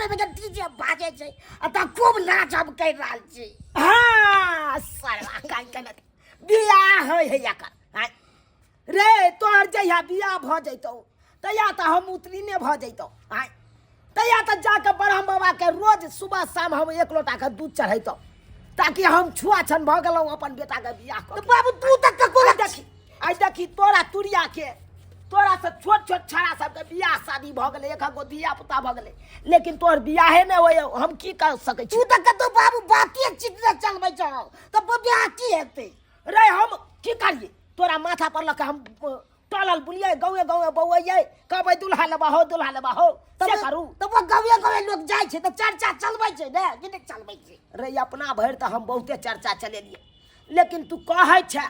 में जे डीजे बाजै छै आ तऽ खूब नाच हम करि रहल छी। हाँ सरवा कान कनत बियाह होइ है एकर। आँय रे, तोहर जहिया बियाह भऽ जैतौ तहिया तऽ हम उतरीने भऽ जैतौ। आँय तहिया तऽ जाके ब्रह्म बाबा के रोज सुबह शाम हम एक लोटा के दूध चढ़ैतौ, ताकि हम छुआ छन भऽ गेलहुँ अपन बेटा के बियाह कऽ तऽ बाबू तू तऽ ककरो आइ देखी, आइ देखी तोरा तुरिया के, तोरा से छोट छोट छाड़ा सबके बियाह शादी भऽ गेलै, एक गो धिया पुता भऽ गेलै, लेकिन तोहर बियाहे नहि होइए, हम की कर सकै छी? तू तऽ कतौ बाबू बाते चीत नहि चलबै छौ, तऽ बियाह की हेतै? रे हम की करियै? तोरा माथा पर लऽ के हम टलल बुलियै, गाँवे गाँवे बौआइयै, कहबै दुल्हा लेबा हो, दुल्हा लेबा हो, से करू? तऽ वो गाँवे गाँवे लोक जाइ छै तऽ चर्चा चलबै छै ने कि नहि चलबै छै? रे अपना भरि तऽ हम बहुते चर्चा चलेलियै, लेकिन तू कहै छै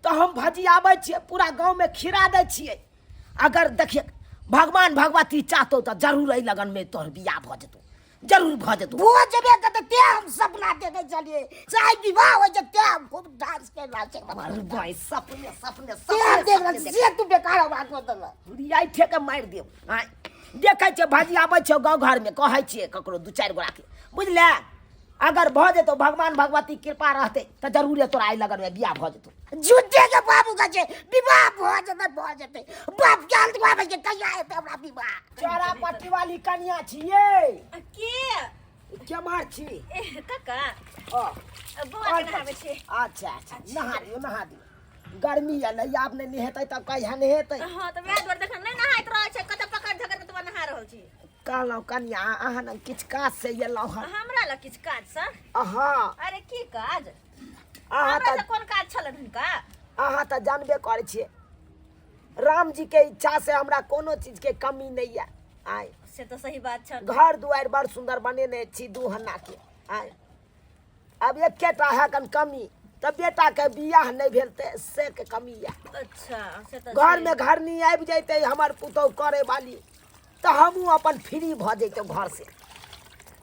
तऽ हम भजियाबै छियै, पूरा गाँवमे खिरा दै छियै। अगर देखिए भगवान भगवती चाहतौ तऽ जरूर एहि लगनमे तोहर बियाह भऽ जेतौ, जरूर भऽ जेतौ। भऽ जेबे के तऽ तें हम सपना देखै छलियै, चाहे विवाह होइ छै तें हम खूब डांस कर रहल छी। अरे भाई, सपने सपने तें हम देख रहल सपने छी से तू बेकार बात बतल। रियाइठे के मारि देब। आँय देखै छियै भजियाबै छियौ गाँव घरमे, कहै छियै ककरो दू चारि गोराके, बुझले? अगर भऽ जेतौ, भगवान भगवती कृपा रहतै तऽ जरूरे तोरा एहि लगनमे बियाह भऽ जेतौ। झूठे के बाबू कहै छै विवाह भऽ जेतै, भऽ जेतै। बाप के हाल आबै छै, कहिया हेतै हमरा विवाह? चौरा पट्टी वाली कनिया छियै। के? केम्हर छी? ए, काका। ओ, बौआ के नहाबै छी। अच्छा अच्छा, नहा दियौ, नहा दियौ। गर्मी यऽ ने, आब नहि नहेतै तब कहिया नहेतै? हँ तऽ वएह दुआरे देखन नहि नहाइत रहै छै, कतऽ पकड़ झकड़ के तोरा नहा रहल छी। कहलहुँ कनिया, अहाँ ने किछु काज से एलहुँ हन। हमरा लग किछु काज से? हँ। अरे की काज? अहाँ हमरा तऽ से कोन काज छलन हुनका? अहाँ तऽ जानबे करै छियै, राम जी के इच्छा से हमरा कोनो चीज के कमी नहीं है। आय से तऽ सही बात छल। घर दुआरि बड़ सुंदर बनेने छी दू हन्ना के। आय अब एकेटा है कन कमी, तऽ बेटा के बियाह नहीं भेल ते से के कमी है। अच्छा से तऽ घर छै। में घरनी आबि जैते हमर पुतहु करे वाली, तऽ हमहूँ अपन फ्री भऽ जैतहुँ घर से।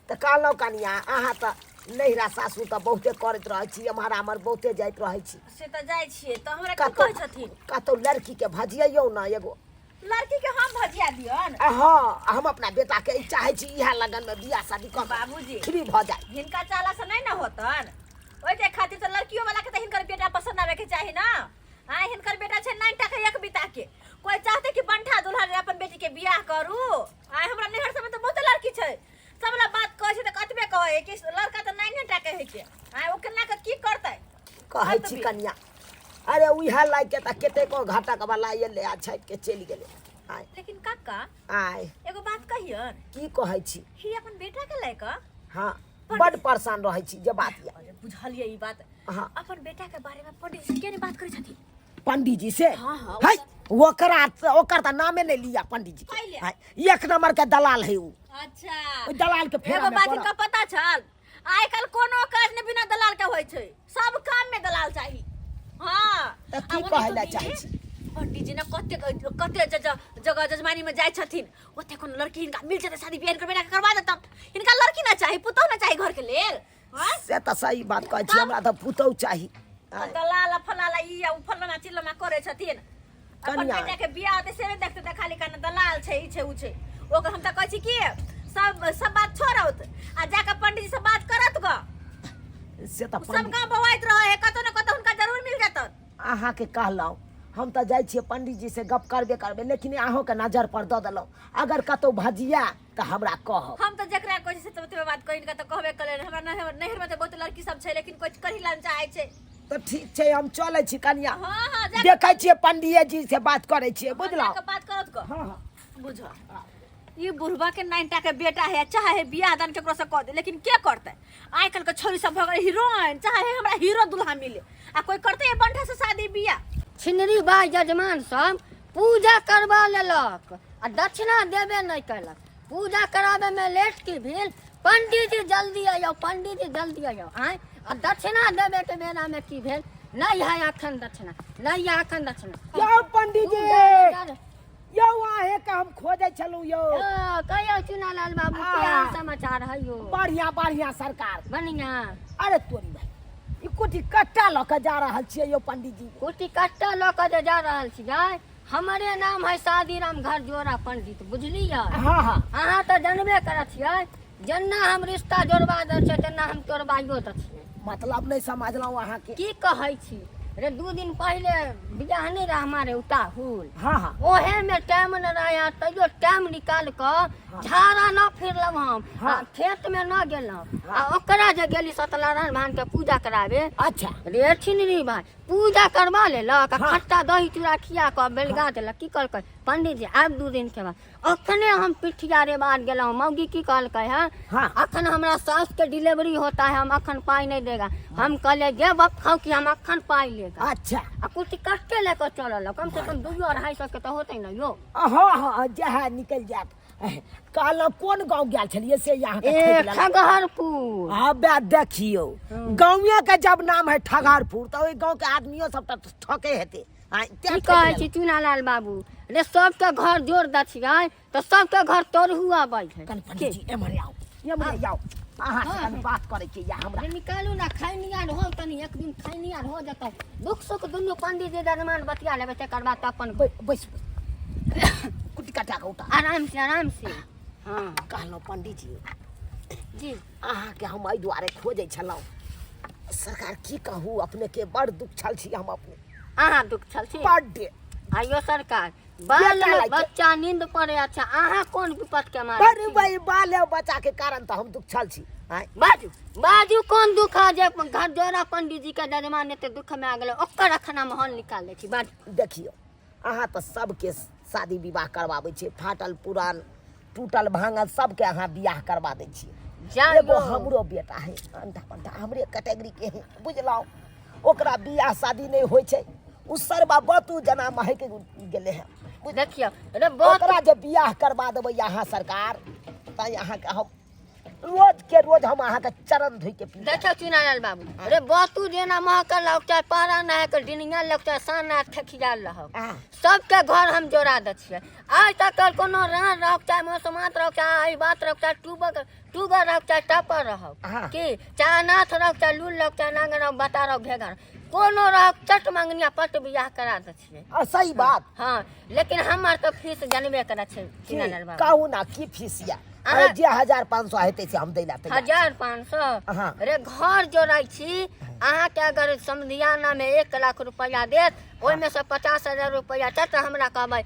तऽ कहलहुँ कनिया, अहाँ तऽ नैहरा सासुर तऽ बहुते करैत रहै छी, एम्हर आम्हर बहुते जाइत रहै छी। से तऽ जाइ छियै, तऽ हमरा की कतौ कहै छथिन? कतौ लड़की के भजियौ ने एगो। लड़की के हम भजिया दियन? आ हँ, हम अपना बेटा के चाहै छी इएह लगन में बियाह शादी कऽ के बाबूजी फ्री भऽ जाय। हिनका चाला से नहीं ना होतन, ओहिके खातिर तऽ लड़कियों वाला के तऽ हिनकर बेटा पसंद आवे के चाही ना। हाँ हिनकर बेटा छै 9 टाका एक बिता के, कोई चाहते कि बंठा दुल्हा रे अपन बेटी के बियाह करू? आय हमरा नैहर सब में तऽ बहुत लड़की छै, सब ला बात कहै छै तऽ कतबे कहै कि लड़का तऽ 9 टाका है के, आय ओ केना के की करतै? कहै छी कनिया, अरे उएह लागि के तऽ कतेको घटक वाला एलै आ छापि के चलि गेलै। आय लेकिन काका आय एगो बात कहियन? की कहै छी? ही अपन बेटा के लए कऽ हाँ बड परेशान रहै छी जे बात यऽ। अरे बुझलियै ई बात। हाँ। अपन बेटा के बारे में पंडित जी से किया नहीं बात करै छथिन? पंडित जी से? हाँ, हाँ, है, ओकरा ओकर तऽ नामे नहीं लिया पंडित जी के। कैले? है, एक नंबर के दलाल है उ। अच्छा। ओहि दलाल के फेरा एगो में बात पड़ल। हिनका पता छल, आइ काल्हि कोनो काज नहि बिना दलाल के होइ छै, सब काम में दलाल चाही। हाँ। तऽ की आ ओना कहै लए तऽ चाहै छी? पंडित जी ने कते कते जगह जजमानी में जाइ छथिन, ओते कोनो लड़की हिनका मिल जेतै, शादी बियाह हिनकर बेटा के करवा देतन। हिनका लड़की ना चाही, पुतोह ना चाही घर के लेल। हाँ? से तऽ सही बात कहै छी, हमरा तऽ पुतोह चाही। तऽ दलाल फलाला ई आ उ फलाना चिल्लाना करै छथिन। अपन कनिया। बेटा के बियाह होतै से नहि देखतै, तऽ खाली कहना दलाल छै, ई छै, उ छै। ओकर हम तऽ कहै छी कि सब बात छोड़ौत आ जाकऽ पंडित जी से बात करत ग। से तऽ सब पंडित गाँव बौआइत रहै है, कतौ ने कतौ हुनका जरूर मिल जेतन। अहाँके कहलहुँ, हम तऽ जाइ छियै पंडित जी से गप करबे करबै, लेकिन अहूँके नजर पर दऽ देलहुँ, अगर कतौ भजिया तऽ हमरा कहब। हम तऽ जकरा कहै छी से तऽ ओतबे बात कहि तऽ कहबे करै। हमरा नैहर में तऽ बहुत लड़की सब छै, लेकिन कोइ करी लन चाहै छै। तऽ ठीक छै, हम चलै छी कनिया। हाँ, हाँ, जा देखै छियै पंडिये जी से बात करै छियै, हाँ, बुझलहुँ? जाकऽ बात करत ग। हाँ, हाँ। बुझ, ई बुढ़वा के 9 टा के बेटा है, चाहे है बियाह दान केकरो से कऽ दे, लेकिन के करतै? आइ काल्हि के छोरी सब भऽ गेलै हीरोइन, चाहे है हमरा हीरो दुल्हा मिले, आ कोइ करतै ये बंठा से शादी बियाह? छिनरी बाई जजमान सब पूजा करवा लेलक आ दक्षिणा देबे नहि कयलक। पूजा कराबे में लेट की भेल, पंडीजी जल्दी अइयौ, पंडीजी जल्दी अइयौ। आँय, आ दक्षिणा देबे के बेरा में की भेल, नहीं है अखन दक्षिणा, नहीं है अखन दक्षिणा। यौ पंडीजी, पूजा यौ अहें के हम खोजै छलहुँ यौ। ओ, कहियौ चुनालाल बाबू, की हाल समाचार है यौ? बढ़िया बढ़िया सरकार। बढ़िया। अरे तोरी भाई, ई कुटी कट्टा लऽ के जा रहल छियै यौ पंडीजी? कुटी कट्टा लऽ के जे जा रहल छियै, हमरे नाम है शादीराम घर जोड़ा पंडित, बुझलियै? हाँ, हाँ। अहाँ तऽ जानबे करै छियै जेना हम रिश्ता जोड़बा दै छियै तेना हम तोड़बाइयो दै छियै। मतलब नहि समझलहुँ अहाँके। की कहै छी रे, 2 दिन पहिले बियाह नहि रहे हमारे उताहुल। हाँ हाँ। ओहे में टाइम न रहे, तैयो टाइम निकाल कऽ झाड़ा न फिरलहुँ हम। हाँ। आ खेत में न गेलहुँ। आ ओकरा जे गेली सत्यनारायण भगवान के पूजा कराबे। अच्छा। रे छिनरी भाई, पूजा करवा लेलक आ हाँ। खट्टा दही चूड़ा खिया कऽ बेलगा देलक। की कहलकै पंडित जी, आब 2 दिन के बाद। अखने हम पिठिया रे बाद गेलहुँ, मौगी की कहलकै है, हाँ। अखन हमरा सास के डिलीवरी होता है, हम अखन पाई नहीं देगा। हम कहले गे बाप खाओ कि हम अखन पाई लेगा। अच्छा। आ कुछ कष्टे लेकर चलल, कम से कम 200-250 के तो होते ना यो। हाँ हाँ, जहाँ निकल जात। कहलहुँ कोन गाँव गेल छलियै से यहाँ के ए ठकि लेलक। ठगहरपुर। अबे देखियौ, गाँवे के जब नाम है ठगहरपुर तऽ ओहि गाँव के आदमियो सब तऽ ठके हेतै। आँय, तें की ठकि कहै लेलक। छी चुनालाल बाबू रे, सबके घर जोड़ दै छियै तऽ सबके घर तोड़हु आबै है। कनि पंडित जी एम्हर आउ, एम्हर आउ, अहाँ से कनि बात करै के या हमरा। रे निकालू ना, खैनियार हो तनी एक दिन खैनियार हो जेतौ, दुख सुख दुनू पंडित जी दरमान बतिया लेबै, तकर बाद तऽ अपन बैस कुटी कटा के उठा। आराम से, आराम से। हाँ। कहलहुँ पंडित जी। जी। अहाँके हम एहि दुआरे खोजै छलहुँ सरकार, की कहू अपने के बड़ दुख छल छी हम अपने। अहाँ दुख छल छी? बड्ड। आइयो सरकार, बाल बेटा में लाइके। बच्चा नींद पड़े। अच्छा, अहाँ कोन विपत के मारे बड़ छी? भाई, बाल बच्चा के कारण तऽ हम दुख छल छी। आँय? बाजू बाजू, कोन दुख है जे घर जोड़ा पंडित जी के जजमान एते दुख में आ गेलै, ओकर अखन हम हल निकाल लै छी। बाजू। देखियौ, अहाँ तऽ सबके शादी विवाह करबाबै छियै, फाटल पुरान टूटल भांगल सबके अहाँ बियाह करबा दै छियै। जा एगो यौ। हमरो बेटा है अंठा पंठा, हमरे कैटेगरी के है बुझलहुँ, ओकरा बियाह शादी नहि होइ छै, ओ सरबा बतू जना महक गेलै हँ। देखियौ रे बहुत ओकरा जे बियाह करबा देबै अहाँ सरकार, तऽ अहाँके हम रोज के रोज हम अहाँके चरण धोइ के पी। देखियौ चुनालाल बाबू रे, बतू जेना महकल रहौ, चाहे पारा नहा के डिनिया लग, चाहे सान नहा ठेकियाल रहौ, हाँ। सबके घर हम जोड़ा दै छियै। आइ तक कोनो रान रहौ, चाहे मौसमात रहौ, चाहे एहि बात रहौ, चाहे टूबक टूगर रहौ, चाहे टपर रहौ, हाँ। की चाहे अनाथ रहौ, चाहे लूल रहौ, चाहे नांगर रहौ, बता रहौ, घेगर कोनो रहौ, चट मंगनिया पट बियाह करा दै छियै। आ, सही बात। हाँ, लेकिन हमर तऽ फीस जानबे करै छै चुनालाल बाबू। कहू ना की फीस या? अहाँ- अरे जे 1500 हेतै से हम दै ला तैयार। 1500? हाँ। रे घर जोड़ै छी अहाँके, अगर समधियाना में 1 लाख रुपया देत, ओहिमे से 50,000 रुपया चट हमरा कहबै,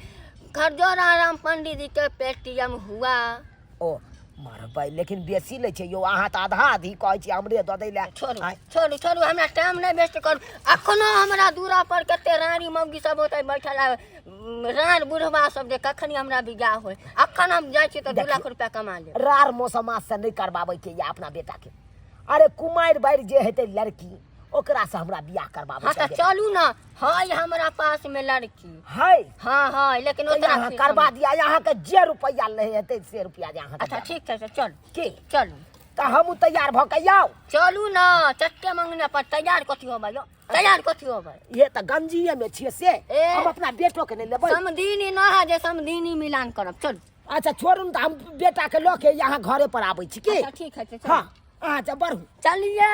घर जोड़ा राम पंडित जी के पेटीएम हुआ। ओ मरबै, लेकिन बेसी लै छै यौ अहाँ, तऽ आधा आधी कहै छी हमरे दऽ दै लए। छोड़ू। आँय? छोड़ू छोड़ू, हमरा टाइम नहि वेस्ट करू। अखनो हमरा दूरा पर कते रानी मौगी सब होतै बैठल है, रान बुढ़वा सब, जे कखनी हमरा बियाह होय। अखन हम जाइ छी तऽ 2 लाख रुपया कमा लेब। रार मौसमा से नहि करबाबै के या अपना बेटा के। अरे कुमारि बारि जे हेतै लड़की, ओकरा से हमरा बियाह करबाबै हाँ तऽ छै। चलू ना, है हमरा पास में लड़की। है? हाँ हाँ, लेकिन तऽ ओतना अहाँ फीस करबा हम- दिया, अहाँके जे रुपैआ लै हेतै से रुपैआ जे अहाँके अच्छा देब। ठीक छै, तऽ चलू। की? चलू। तऽ हमहूँ तैयार भऽ के आउ। चलू ना, चटके मंगने पर तैयार कथी होबै यौ, तैयार कथी होबै? ये तऽ गंजिए में छियै से। ए। हम अपना बेटो के नहि लेबै। समधिनी न है जे समधिनी मिलान करब। चलू। अच्छा छोड़ू ने, तऽ हम बेटा के लऽ के यहाँ घरे पर आबै छी की। अच्छा ठीक है, चलू। हाँ, अहाँ जा बढ़ू। चलिए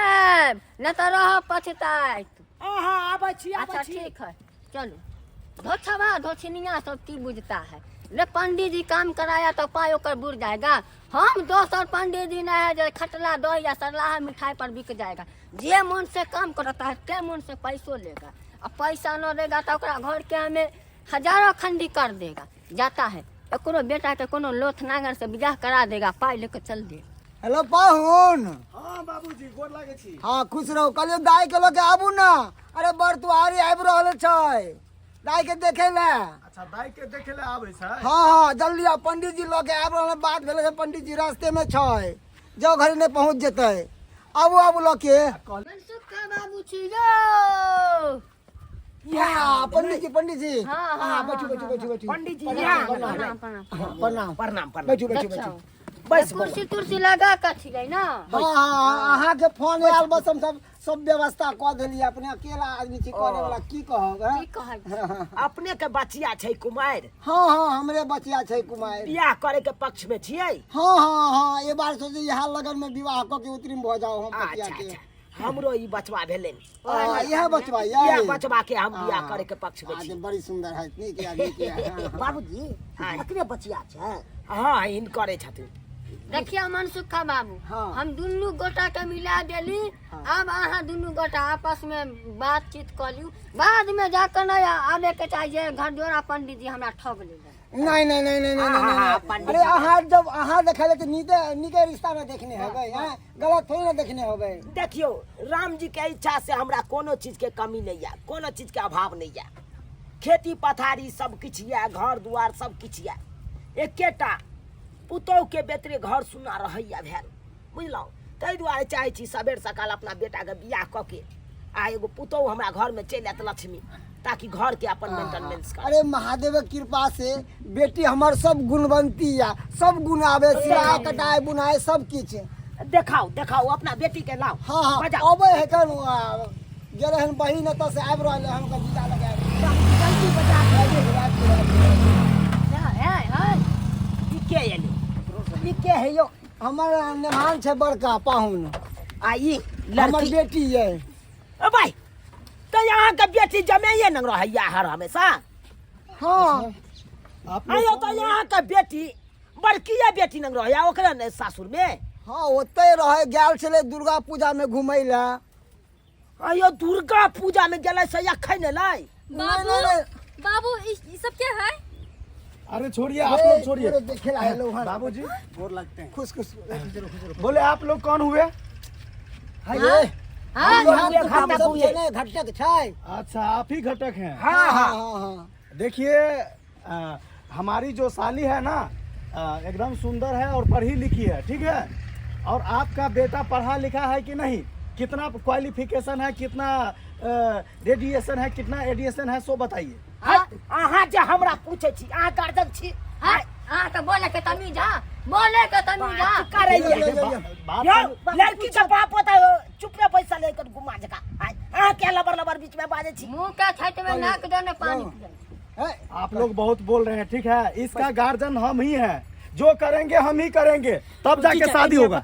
न तऽ रह पछताइत। अहाँ आबै छी, आबै अच्छा छी। ठीक है, चलू। धोछवा धोछनिया सब की बुझता है रे, पंडित जी काम कराया तो पाई ओकर बुर जाएगा। हम दोसर पंडित जी नहीं है जे खटला दही या सरलाहा मिठाई पर बिक जाएगा। जे मन से काम करता है ते मन से पैसो लेगा, आ पैसा न देगा तो ओकरा घर के हमें हजारों खंडी कर देगा। जाता है एकरो बेटा के कोनो लोथ नांगर से बियाह करा देगा, पाई लेके चल दे। हेलो पाहुन। हाँ बाबूजी, गोर लागै छी। हाँ खुश रहू। कहलियौ दाई के लऽ के आबू ना, अरे बड़ तुहारी आबि रहल छै दाई के देखे ले। अच्छा, दाई के देखे ले आबै छै? हाँ हाँ, जल्दी आउ, पंडित जी लऽ के आबि रहल, बात भेलै से पंडित जी रास्ते में छै, जाउ घड़ी नहि पहुँच जेतै। आबू आबू लऽ के। मनसुख बाबू छी यौ। हाँ पंडित जी, पंडित जी। हाँ, हाँ, हाँ बैठू बैठू बैठू बैठू। पंडित जी, प्रणाम, यहाँ। प्रणाम। प्रणाम प्रणाम। प्रणाम प्रणाम। बैठू बैठू अच्छा। बैठू। बैस। कुर्सी तुर्सी लगा कऽ छियै ना? हाँ हाँ, अहाँके फोन आयल, बस हम सब सब व्यवस्था कऽ देलियै। अपने अकेला आदमी छी करे वाला, की कहब हैं? की कहै छी? अपने के बचिया छै कुमारि? हाँ हाँ, हमरे बचिया छै कुमारि। बियाह करे के पक्ष में छियै? हाँ हाँ हाँ, ए बार सोचे इएह लगन में विवाह कऽ के उत्तीर्ण भऽ जाउ हम बचिया अच्छा के। अच्छा, हमरो ई बचवा भेलनि। हाँ, इएह बचवा इएह यऽ। बचवा के हम बियाह करे के पक्ष में हाँ, छी। बड़ी सुंदर है, नीक या नीक या। हाँ, हाँ। बाबूजी, हाँ। एकरे बचिया छै? हाँ, हिनकरे छथिन। देखियो मनसुखा बाबू, हाँ। हम दुनू गोटा के मिला देली। आब अहाँ दुनू गोटा आपस में बातचीत कऽ लियौ, बाद में जाकर नहीं आबे के चाहिए घर जोड़ा पंडित जी हमरा ठग लेलक। नहीं नहीं नहीं नहीं नहीं नहीं, हाँ, नहीं पंडित अरे अहाँ जब अहाँ देखले तऽ नीके नीके रिश्ता में देखने होबै, हैं, गलत थोड़ी ना देखने होबै। देखियो राम जी के इच्छा से हमरा कोनो चीज के कमी नहीं है, कोनो चीज के अभाव नहीं है। खेती पथारी सब किछु यऽ, घर दुआर सब किछु यऽ, एकेटा पुतोहु के बेतरे घर सुना रहैया भेल, बुझलहुँ? ताहि दुआरे चाहै छी सबेर सकाल अपना बेटाके बियाह कऽ के आ एगो पुतोहु हमरा घरमे चलि आयत लक्ष्मी, ताकि घर के अपन मेंटेनेंस कर। अरे महादेव के कृपा से बेटी हमर सब गुणवंती या, सब गुण आवे, सिलाई कटाई बुनाई सब किछु। देखाउ देखाउ अपना बेटी के लाउ। हाँ हाँ बजाउ। अबै है कन, गेल हन बहिन एतऽ से आबि रहल हन, ओकर जीजा लग आबि। जल्दी बजा। राति राति। हे हे ई के एलै? ई के है यौ? हमर मेहमान छै बड़का पाहुन। आ ई हमर लड़की बेटी ये। ओ भाई, तऽ अहाँके बेटी जमाइए नंग रहैया हर हमेशा? हाँ। आप आयो तऽ अहाँके बेटी बड़किए बेटी नंग रहैया ओकरा ने सासुर में? हाँ ओतै रहै, गेल छलै दुर्गा पूजा में घुमै लए। आयो दुर्गा पूजा में गेलै से अखन एलै? नहीं, नहीं, नहीं। बाबू, ई सब क्या है? अरे छोड़िए आप लोग, छोड़िए। अरे देखे ला हेलो हन। बाबूजी गोर लगते हैं। खुश खुश खुश रहो। बोले आप लोग कौन हुए? हाँ, हाँ, हम हम हम घटक सब हुए। छै ने, घटक छै। अच्छा आप ही घटक हैं। हाँ हाँ हाँ हाँ। देखिए हमारी जो साली है ना, एकदम सुंदर है और पढ़ी लिखी है, ठीक है? और आपका बेटा पढ़ा लिखा है कि नहीं, कितना क्वालिफिकेशन है, कितना रेडिएशन है, कितना एडिएशन है, सो बताइए। अहाँ जे हमरा पूछै छी, अहाँ गार्जियन छी। हाँ, अहाँ के बोले के तमीज, हाँ बोले के तमीज, हाँ। करैया। यो, यो, यो। बात यौ, लड़की के बाप होता है, चुप रे पैसा लेकर गुमा जका। आय, अहाँ क्या लबर लबर बीच में बाजै छी? मुंह के छत में नाक देने पानी पियै। है। आप लोग बहुत बोल रहे हैं, ठीक है? इसका गार्जियन हम ही हैं, जो करेंगे हम ही करेंगे, तब जाके शादी होगा।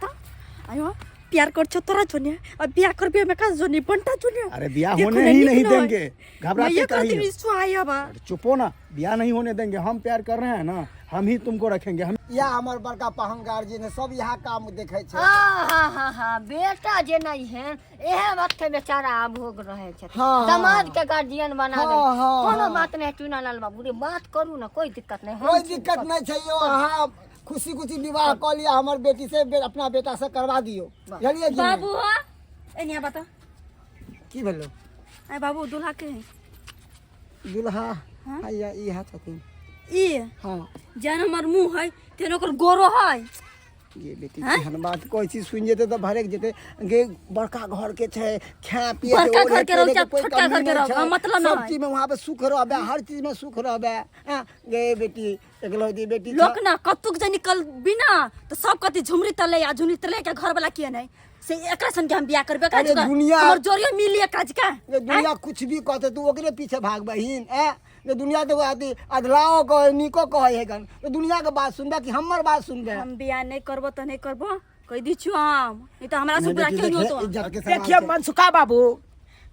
आयो प्यार कर छो तोरा जोने, अब बियाह करबे में का जोने बंटा जोने। अरे बियाह देखो होने ना, ही नीक नहीं न होय। देंगे, घबराते मैया काहे कहती हो? विश्व आया बा। अरे चुप हो ना, बियाह नहीं होने देंगे, हम प्यार कर रहे हैं ना, हम ही तुमको रखेंगे हम। या हमर बड़का पाहुन गार्जियन है, सब यहाँ काम देखे छै। हाँ हाँ हाँ हाँ, बेटा जे नहीं है एहे वक्त बेचारा अभोग रहे छथिन। हाँ। समाज के गार्जियन बना हाँ, दे। हाँ, कोनो हाँ। बात नहीं चुना लाल बाबू रे, बात करू ना, कोई दिक्कत नहीं, हम कोई छी। दिक्कत नहीं छै यौ, अहाँ खुशी खुशी विवाह कऽ लिअ, हमर बेटी से अपना बेटा से करवा दियौ, बुझलियै कि नहि? बाबू हाँ एनिया बता की भेलो? आय बाबू दूल्हा के है? दूल्हा हाँ? हैया इएह छथिन। ई हाँ। जेहन हमर मुँह है तेहन ओकर गोरो है। ये बेटी हाँ? केहन बात कहै छी, सुनि जेतै तऽ भड़कि जेतै। गे बड़का घर के छै, खाए पिए के, बड़का ओढ़े घर के रहू पहिरे चाहे कोई छोटका कमी घर के नहि रहू, छै। हाँ, मतलब सब नहि। चीज में वहाँ पे सुख रहबे, हर चीज में सुख रहबे। हाँ, गे बेटी एकलौती बेटी लोक छ। ना कतुक जे निकल बिना तो सब कति झुमरी तले आ झुमरी तले के घर वाला किया नहीं से एकरा सन के हम बियाह करबे अरे दुनिया- हमर जोरियो मिली काज का। गे दुनिया कुछ भी कहते तू ओकरे पीछे भाग बहिन। ए गे दुनिया तो अथी अधलाओ कहे नीको कहे है गन, तो दुनिया के बात सुनबे कि हमर बात सुनबे? हम बियाह नहीं करबो तो नहीं करबो कह दी छु हम, नहीं तो हमरा से नहीं बुरा बेटी, क्यों देखिए, होतो? इज्जत के सवाल देखिए छै। मनसुखा बाबू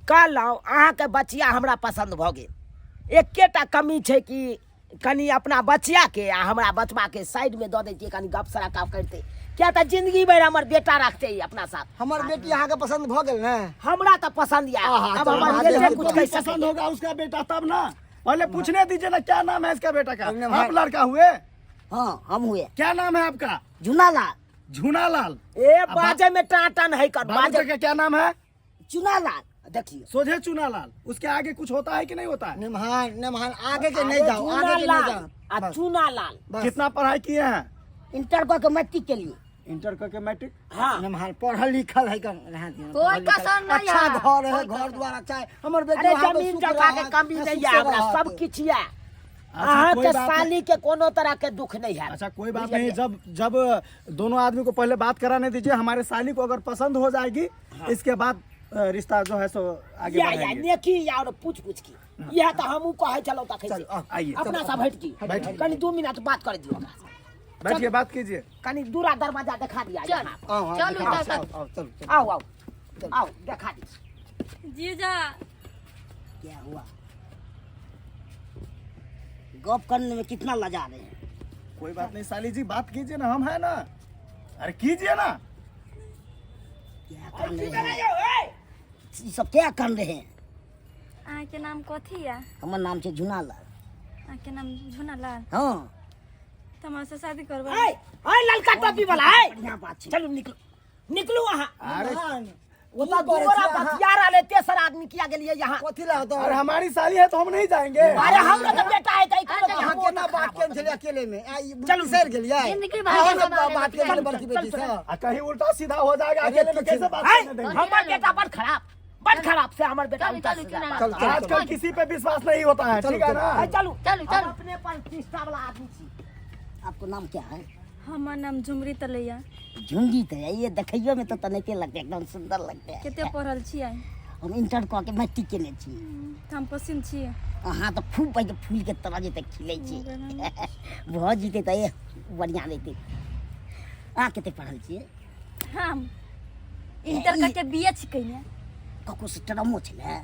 कहलहुँ अहाँके बचिया हमरा पसंद भऽ गेल, एकेटा कमी छै कि कनि अपना बचिया के आ हमरा बचबा के साइड में दऽ दैतियै, कनि गप सराका करतै, किया तऽ जिंदगी भरि हमर बेटा रखतै ई अपना साथ। हमर बेटी अहाँके पसंद भऽ गेल ने? हमरा तऽ पसंद यऽ। आहा, अब चलू, हमर महादेव, बेटे हमको कुछ भी कहि पसंद सकैए। होगा उसका बेटा तब ना, पहले पूछने दीजिए ना क्या नाम है इसका बेटा का। हमने आप भाई- लड़का हुए? हाँ हम हुए। क्या नाम है आपका? झुनालाल। झुनालाल। ए बाजे में टाटन है कर, बाबू बाजे का क्या नाम है? चुनालाल। देखिए सोझे चुनालाल, उसके आगे कुछ होता है कि नहीं होता है? निमहान निमहान आगे के नहीं जाओ, आगे के नहीं चुनालाल जाओ। आ बस, चुनालाल। बस। कितना पढ़ाई किए हैं? इंटर कऽ के मैट्रिक के लिए। इंटर करके मैट्रिक? हाँ। निमहान पढ़ल लिखल है कन, रहने दियौ, कोई पढ़ल लिखल। कसर नहीं अच्छा है। घर है, कोई घर द्वार अच्छा है। हमर बेटी अरे वहाँ पे जमीन सुख जगह के रहत, कमी सुख नहीं से है हमरा, रहत। सब किछु है। अच्छा, अहाँ कोई के बात नहीं। साली के कोनो तरह के दुख नहीं है। अच्छा कोई बात नहीं, जब जब दोनों आदमी को पहले बात कराने दीजिए, हमारे साली को अगर पसंद हो जाएगी इसके बाद रिश्ता जो है सो आगे या या बढ़ाएंगे। नेकी या और पूछ पूछ की यह तो हमहू कहै छलहुँ तखन से। चल, आओ, आइए। अपना सब हटि की बैठिए। कनि 2 मिनट बात कर दियौ ओकरा से। बैठिए बात कीजिए। कनि दूरा दरवाजा देखा दिया चल। यहाँ। आओ, आओ, चलू, आओ, तब। आओ, आओ, चलू, चलू। आओ आओ आओ देखा दी। जीजा क्या हुआ? गप करने में कितना लजा रहे हैं। कोई बात नहीं साली जी, बात कीजिए ना, हम है ना। अरे कीजिए ना। क्या कर रहे हैं ई सब, क्या कर रहे हैं? अहाँके नाम कथी या? हमर नाम छै झुनालाल। अहाँके नाम झुनालाल? हाँ। तऽ हमरा से शादी करबै? ऐ ऐ ललका टोपी वाला, ऐ बढ़िया बात छै। चलू, निकलू निकलू अहाँ। अरे वो तो दूगोरा बतिया रहले, तेसर आदमी किया गेलिए यहाँ? कथी ला होतो? अरे हमारी साली है तो हम नहीं जाएंगे। अरे हमरा तो बेटा है त अहाँ केना बात केने छलियै अकेले में? आ, ई चलू। बिसरि गेलियै? जिंदगी भर अहाँ के सब बारे में बात केने चलू, बड़की बेटी से। आ कहीं उल्टा सीधा हो जाएगा, अरे अकेले में कुछ कैसे बात ऐ करने देंगे? हमर बेटा बड़ खराब, बड़ खराब से हमर बेटा। चलू, उल्टा चलू, सीधा चलू। बात। चल चल। आजकल किसी पे विश्वास नहीं होता है। चलो, ठीक है चलो। ना? ऐ, चलू चलू, हम चलू। अपने पर निष्ठा वाला आदमी छी। आपको नाम क्या है? हमर नाम झुमरी तलैया। झुंगी तो है ये, देखियो में तो तनके लगते, एकदम सुंदर लगते हैं। कते पढ़ल छियै? हम इंटर कऽ के मैट्रिक केने छी। तऽ हम पसिन छियै। अहाँ तऽ खूब पैघ फूल के तरह जेतै खिलै छी, भऽ जेतै तऽ एह बढ़िआँ रहितै। अहाँ कते पढ़ल छियै? हम इंटर करके बी ए छी कयने। ककरो से ट्रमो छलै?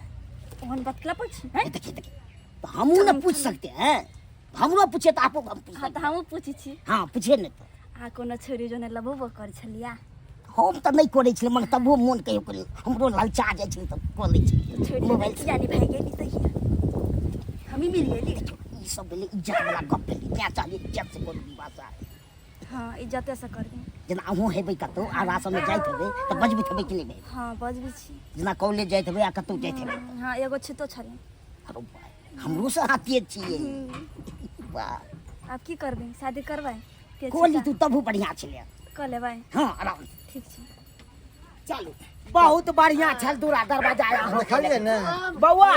ओहन बात केला पूछि हैं? देखिए देखिए, तो हमहूँ ने पूछ सकते हैं, हमरो पूछे तऽ आपो हम पूछ हाँ, तऽ सकते। हमहूँ पूछै छी। हाँ, पूछिए ने। तऽ अहाँ कोनो छोरी जोने लबोबो करै छलियै? हम तऽ नहि करै छलियै, मगर तबो मोन कहियो कहियो हमरो ललचा जाइ छलै तऽ कऽ लै छलियै। छोरी मोबाइल किया नहि भागि गेली तहिया? हमही मिल गेली। देखियौ, ई सब भेलै इज्जत वाला गप भेलै, तेँ चाहलियै इज्जत से कोनो विवाह हाँ, इज्जते से करबै। जेना अहूँ हेबै कतहु आरा सबमे जाइत हेबै तऽ बजबैत हेबै कि नहि बजबै? हाँ, बजबै छी। जेना कॉलेज जाइत हेबै आ कतहु जाइत हेबै? हाँ, एगो छितो छलै। अरे बा, हमरो से अहाँ तेज छियै, वाह। आब की करबै, शादी करबै? तेज कऽ ली छिता। तू तबो बढ़िआँ छलै। कऽ लेबै? हाँ, आराम से। ठीक छै। चलू, बहुत बढ़िया छल दूरा दरवाजा अहाँ। देखलियै ने? बौआ।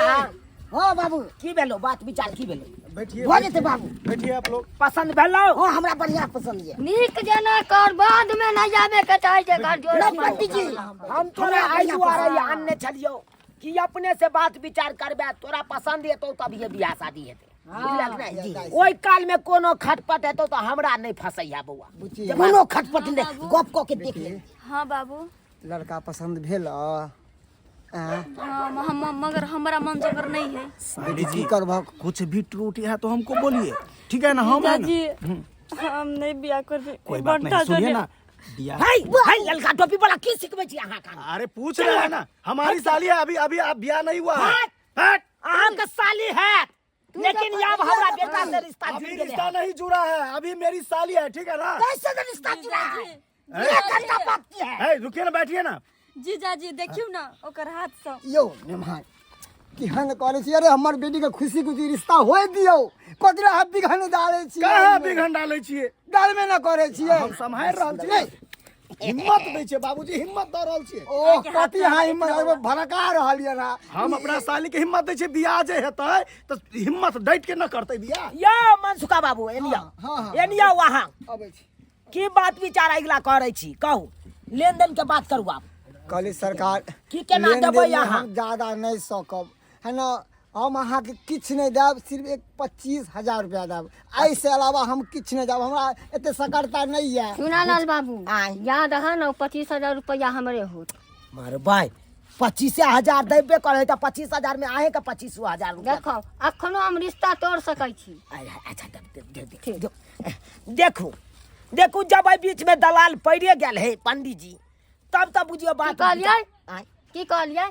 हाँ बाबू। की भेलो बात विचार, की भेलो? बैठिए। भऽ जेतै बाबू। बैठिए आप लोग। पसंद भेलो? हाँ, हमरा बढ़िआँ पसंद यऽ। नीक जेना कर, बाद में नहीं जाबे के चाहे छै घर जोड़ा। नहि पंडीजी, हम तोरा हमरा एहि बढ़िआँ दुआरे पसंद। आनने छलियौ कि अपने से बात विचार करबे, तोरा पसंद एतौ तभिए बियाह शादी हेतै, बुझलक ने? ओहि काल में कोनो खटपट हेतौ तऽ हमरा नहि फसैया बौआ। बुच्ची। कोनो खटपट नहि, गप कऽ के देख ले। हाँ बाबू। लड़का पसंद भेल? आँ? हाँ, मगर हमरा मन जोगर नहीं है। साली की जी, करबहक? कुछ भी त्रुटि है तो हमको बोलिए, ठीक है ना? हम है ना। जी, हम नहीं बियाह करबै। कोई बात नहीं, सुनिए ना, बियाह है है ललका टोपी वाला, की सिखबै छी अहाँ का? अरे पूछ रहे हैं ना, हमारी साली है, अभी अभी आप बियाह नहीं हुआ है। हट। अहाँके साली है, लेकिन आब हमरा बेटा से रिश्ता अभी जुड़ गेलै। रिश्ता नहीं जुड़ा है, अभी मेरी साली है, ठीक है ना? कैसे तो रिश्ता जुड़ा है? एक घंटा बात की है। ए, रुकिए ना, बैठिए ना। जीजाजी, देखियौ ना ओकर हाथ से। यौ नेमहार, केहन करै छी? अरे हमर बेटीके खुशी खुशी रिश्ता होय दियौ, कथी लए अहाँ बिघन डालै छियै? कहाँ बिघन डालै छियै? डालबे न करै छियै। हम सम्हारि रहल छियै, हिम्मत दै छियै बाबूजी, हिम्मत दऽ रहल छियै। ओ कथी अहाँ हिम्मत एगो भड़का रहल यऽ ना? हम अपना साली के हिम्मत दै छियै, बियाह जे हेतै तऽ हिम्मत डटि के न करतै बियाह। यौ मनसुखा बाबू, एनी आउ। हाँ, हाँ। एनी आउ अहाँ। अबै छी। की बात विचार अगिला करै छी, कहू, लेन देन के बात करू आब। कहली सरकार, की केना लेन देबै देनमे अहाँ? हम ज्यादा नहि सकब है ना, हम अहाँके किछु नहि देब, सिर्फ एक 25,000 रुपया देब, एहिसँ अलावा हम किछु नहि देब, हमरा एते सकरता नहि यऽ। चुनालाल बाबू। आँय। याद है ना, 25,000 रुपया हमरे होत। मारे भाई, 25,000 देबे करे तऽ 25,000 में अहें के 25,000 रुपया। देखो, अखनो हम रिश्ता तोड़ सकै छी। आय, आय, अच्छा, देब देब देब देब देब। देखू देखू, जब एहि बीच में दलाल पड़िए गेल है पंडीजी, तब तऽ बुझियौ बात। की कहलियै? आँय? की कहलियै?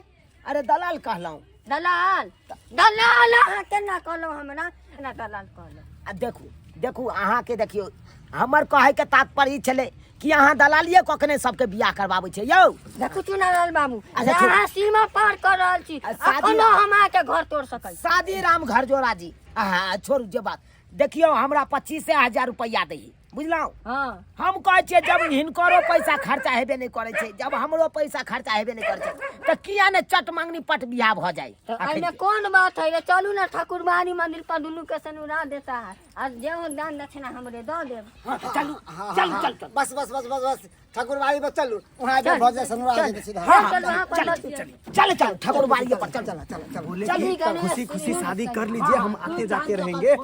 अरे दलाल कहलहुँ। दलाल, दलाल अहाँ केना कहलहुँ हमरा? केना दलाल कहलहुँ? आ देखू देखू, अहाँके देखियौ, हमर कहैके तात्पर्य ई छलै कि अहाँ दलालिए कखने सबके बियाह करबाबै छै यौ। देखू चुनालाल बाबू। अच्छा, ठीक। अहाँ सीमा पार कर रहल छी। आ शादी- अखनो हम अहाँके घर तोड़ सकै छी। शादी राम घर जोड़ा जी, अहाँ छोड़ू जे बात। देखियौ, हमरा 25,000 रुपैआ दही, बुझलहुँ? हाँ। हम कहै छियै, जब हिनकरो पैसा खर्चा हेबे नहि करै छै, जब हमरो पैसा खर्चा हेबे नहि करै छै, तऽ किया ने चट मांगनी पट बियाह भऽ जाइ। तऽ एहिमे कोन बात है रे? चलू ने ठाकुरबाड़ी मंदिर पर, दुनू के सनुरा देता है आ जे दान दक्षिणा हमरे दऽ देब। हाँ, तऽ चलू चलू चलू चलू। बस बस बस बस बस, ठाकुरबाड़ी पर चलू, वहाँ जे भऽ जाय सनुरा जेतै सीधा। हाँ, हाँ, चलू, अहाँ चलू पर चलू चलू चलू, ठाकुरबाड़ी पर चलू। चल चल चल। बोले चलिए कि गणेश, खुशी खुशी शादी कर लीजिए, हम आते जाते रहेंगे।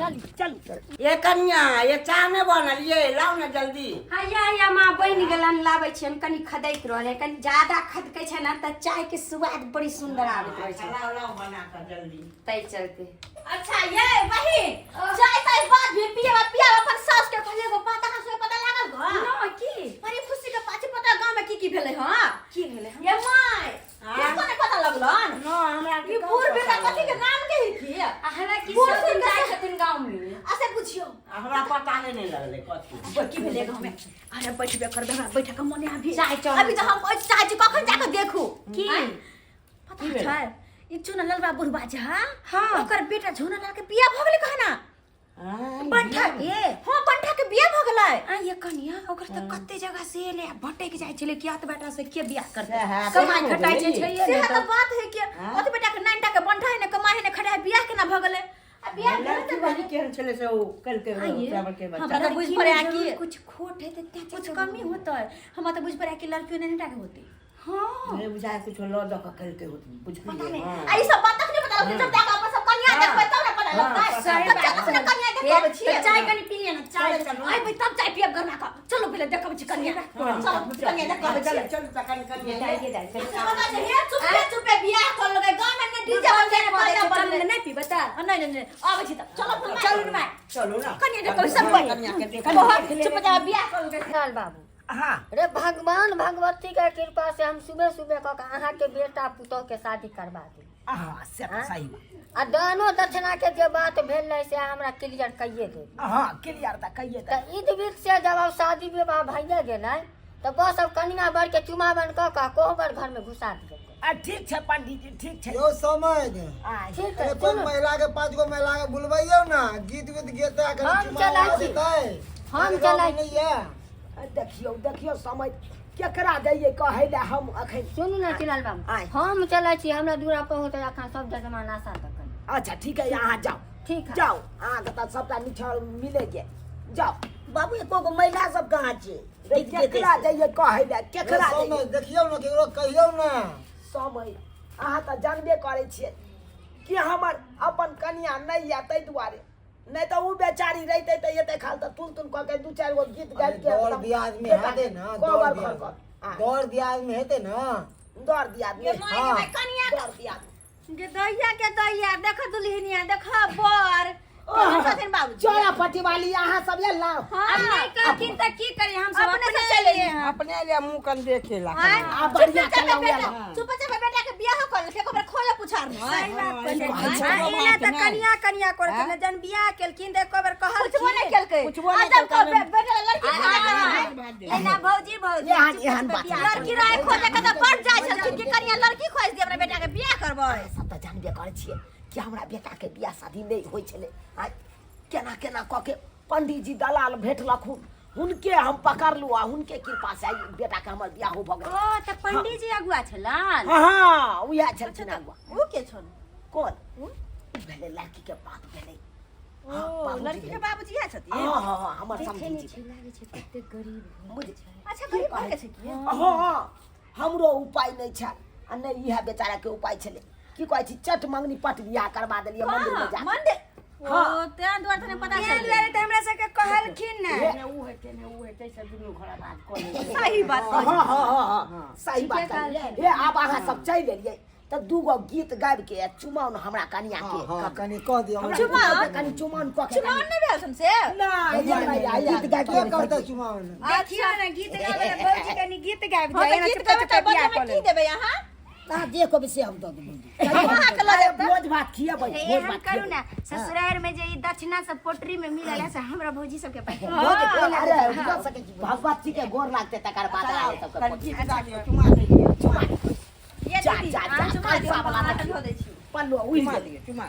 चलू। ये कन्या, ये चाह नहि बनल ये, लाउ ने जल्दी। हैया हैया माँ, बनि गेलन, लाबै छियनि। कनि खदैत रहलै, कनि ज्यादा खदकै छै ने तऽ चायके स्वाद बड़ी सुन्दर आबैत रहै छै। लाउ लाउ बना कऽ जल्दी। ताहि चलते। अच्छा ये बहिन, चाय ताय बाद भी पियब, पियब। अपन सास के कहलियै एगो बात, अहाँ सबके पता लागल न की अरे खुशी के पाछे पता गांव में की की भेलै हां की भेलै ये my किसको नहीं पता लगलन न हमरा ई बूढ़ बेटा कथी के नाम के ही की आ हमरा की बूढ़ सब दिन सुनके जाइ छथिन गाँव में असे बुझियो हमरा पता नहीं लगलै कथी की भेलै गांव में अरे बैठबे करबे हमरा बैठे के मने अभी चाय चढ़ल अभी तो हम ओइ चाय जी कखन जाके देखू की? आँय? पता छै ई चुना ललबा बुढ़बा जे हां हाँ। ओकर बेटा झुना लाल के बियाह भ गेलै कहना बंठा के हां बंठा के बियाह भ गेलै आ ये कनिया ओकर तऽ कते जगह से एलै आ भटक जाइ छलै कि अत बेटा से के बियाह करतै सएह, कमाइ से खटाइ छै हो छैहे से नहि तऽ बात है कि ओते बेटा के नाइन टा के बंठा है ने कमाइ है ने खटाइ है बियाह केना भ गेलै आ बियाह भेलै लड़की वाली केहन छलै से ओ कल के आइए। बराबर के बच्चा हमरा तऽ बुझि पड़ै है कि कुछ खोट हेतै तें कुछ कमी होतै हमरा तऽ बुझि पड़ै है कि लड़कियो नाइन टा के होतै हँ नहि बुझाय कुछो लऽ दऽ कऽ कलके होत पता बुझलियै नहीं हँ। आ ई सब बात तखने पता लगतै जब जाके अपन सब कनिया देखबै तब ने पता लगतै सही तब बात जाके ने कनिया देखबै छियै तऽ चाय कनि पी लिअ ने चाय अयबै तब चाय पियब गरमा कऽ चलू पहिले देखबै छी कनिया चलो कनिया देखबै चल छियै चल तखन कनिया जाइए जाइ छै पता छै हे चुपे चुपे बियाह कर लगे गाँव में ने डीजे बजै ने बाजा चलू बजै ने नहि पीबै तऽ नहीं नहीं नहीं आबै छी तब चलो चलू ने माय चलू ना कनिया देखबै सब कोइ कनिया के देखबै। बहुत चुप जा बियाह कर लगे लाल बाबू हाँ रे भगवान भगवती के कृपा से हम सुबह सुबह कऽ के अहाँके बेटा पुतोह के शादी करवा देली हाँ से तऽ सही बात आ दानो दक्षिणा के जे बात भेल रहै से हमरा क्लियर कहिए देली हाँ क्लियर तऽ कहिए तऽ ईद बीत से जब आब शादी विवाह भइए गेलै तऽ बस अब कनिया बर के चुमावन कऽ कऽ कोहबर घर में घुसा दियौ आ ठीक छै पंडीजी ठीक छै यौ समय दे आय ठीक है अरे कोई सुनू महिला के पांच गो महिला के बुलबैयौ ना गीत उत गेतै आ कनि हम चुमा चलै उमा छी। देतै हम अरे गाँवमे चलै नहि ये आ देखियौ देखियौ समय केकरा दैयै कहै लए हम अखन सुनू ने चिलाल बाबू आय। हम चलै छी हमरा दूरा पर होतै अखन सब जजमान आशा तक अच्छा ठीक है अहाँ जाउ ठीक है। जाउ अहाँके तऽ सबटा निछाड़ मिले गेल जाउ बाबू एको गो महिला सब कहाँ छै रे गीत गेतै केकरा से? दैयै कहै लए केकरा यौ समय दैयै देखियौ ने केकरो कहियौ ने समय अहाँ तऽ जानबे करै छियै कि हमर अपन कनिया नहि यऽ ताहि दुआरे नहि तऽ ओ बेचारी रहितै तऽ एते खाल तऽ तुल तुल कऽ के दू चारि गो गीत गाबि के दौड़ एकदम दियाद में बेटा हेतै ना कोबर दौड़ घर दियाद कर आ, दौड़ दियाद में हेतै ना दौड़ दियाद में ये माय हाँ। के कनिया दौड़ दियाद गे दैया के दैया देख दुल्हनिया देख बर केहन छथिन बाबूजी चोरा पटी वाली अहाँ सब ये लाओ हाँ अब नहि कहथिन तऽ की करी हम सब अपने से अपने चलि एलियै हँ अपने लिए मुँह कन देखेला आँय? आ बढ़िया चुपे चलाउ बेटा यार। चुपे चुपे बेटा के बियाह कर लेलकै ओकरा खोजे पुछार सही नहि बात कहलियै। कहै छै। आ एना तऽ नहि। कनिया कनिया करैत ने जहन बियाह केलखिन तऽ एको बेर पुछबो नहि कहलखिन केलकै पुछबो आ नहि जब केलकै। बेटा लड़की खोजे के रहै एना भौजी भौजी एहन चुपे एहन चुपे बात बियाह लड़की रहै खोजे के तऽ बढ़ जाइ छलखिन कि कनिया लड़की खोज दे हमरा बेटा के बियाह करबै सब तऽ जानबे करै छियै कि हमरा बेटाके बियाह शादी नहि होइ छलै आ केना केना कऽ के पंडीजी दलाल भेटलखुन हुनके हम पकड़लहुँ आ हुनके कृपा से आइ बेटाके हमर बियाहो भऽ गेल ओ तऽ पंडीजी अगुआ छलन हँ हँ उएह छलखिन अगुआ उ के छन कोन उ भेलै लड़कीके बाप भेलै हँ, ओ बाबूजी लड़की के भेलै। बाबूजी इएह छथिन हँ हँ हँ हमर देखे समझी नहि जी छै लागै छै कते गरीब बुझ अच्छा गरीब घर के छै की हँ हँ हमरो उपाय नहि छल आ नहि इएह बेचाराके उपाय छलै की कहै छी चट मंगनी पट बियाह करबा देलियै मंदिर में कहाँ जा मंदिर हाँ। ओ तें दुआरे तने पता तें चल दुआरे तऽ हमरा सबके कहलखिन ने ने उ हेतै ने उ हेतै से दुनू घर बात कऽ लेबै सही बात हँ हँ हँ हँ सही बात कहलियै। कहलियै हे आब अहाँ सब चलि एलियै तऽ दूगो गीत गाबि के चुमाउन हमरा कनिया के हँ हँ कनि कऽ दियौ हमरा चुमाउन? पुतोहु के कनि चुमाउन कऽ के चुमाओन नहि भेल छन से नहि ये नहि, गीत गाबि के के करतै चुमाओन देखियौ ने गीत गाबै लए भौजी कनि गीत गाबि हँ दे तऽ एना गीत चुपे गाबै चुपे तऽ बियाह बदलामे कऽ की लेब देबै अहाँ अहाँ जे कहबै से हम दऽ देबै अहाँ के लऽ अरे जायब तऽ भोज भात खियेबै हे भोज एहन भात करू खियेबै ने ससुरारि में जे ई दक्षिणा सब पोटरी में मिलल है से हमरा भौजी सबके पैसा भोज अरे दऽ सकै छी भगवती के गोर लागतै तकर बाद अहाँ सबके कनि पोठी। गीत गा दियौ चुमा दै छियै चुमा ये जा दीदी जा जा अहाँ चुमा दियौ कलसा हम वाला अहाँके देखियौ धो दै छी पल्लू उड़ि चुमा गेल दियौ चुमा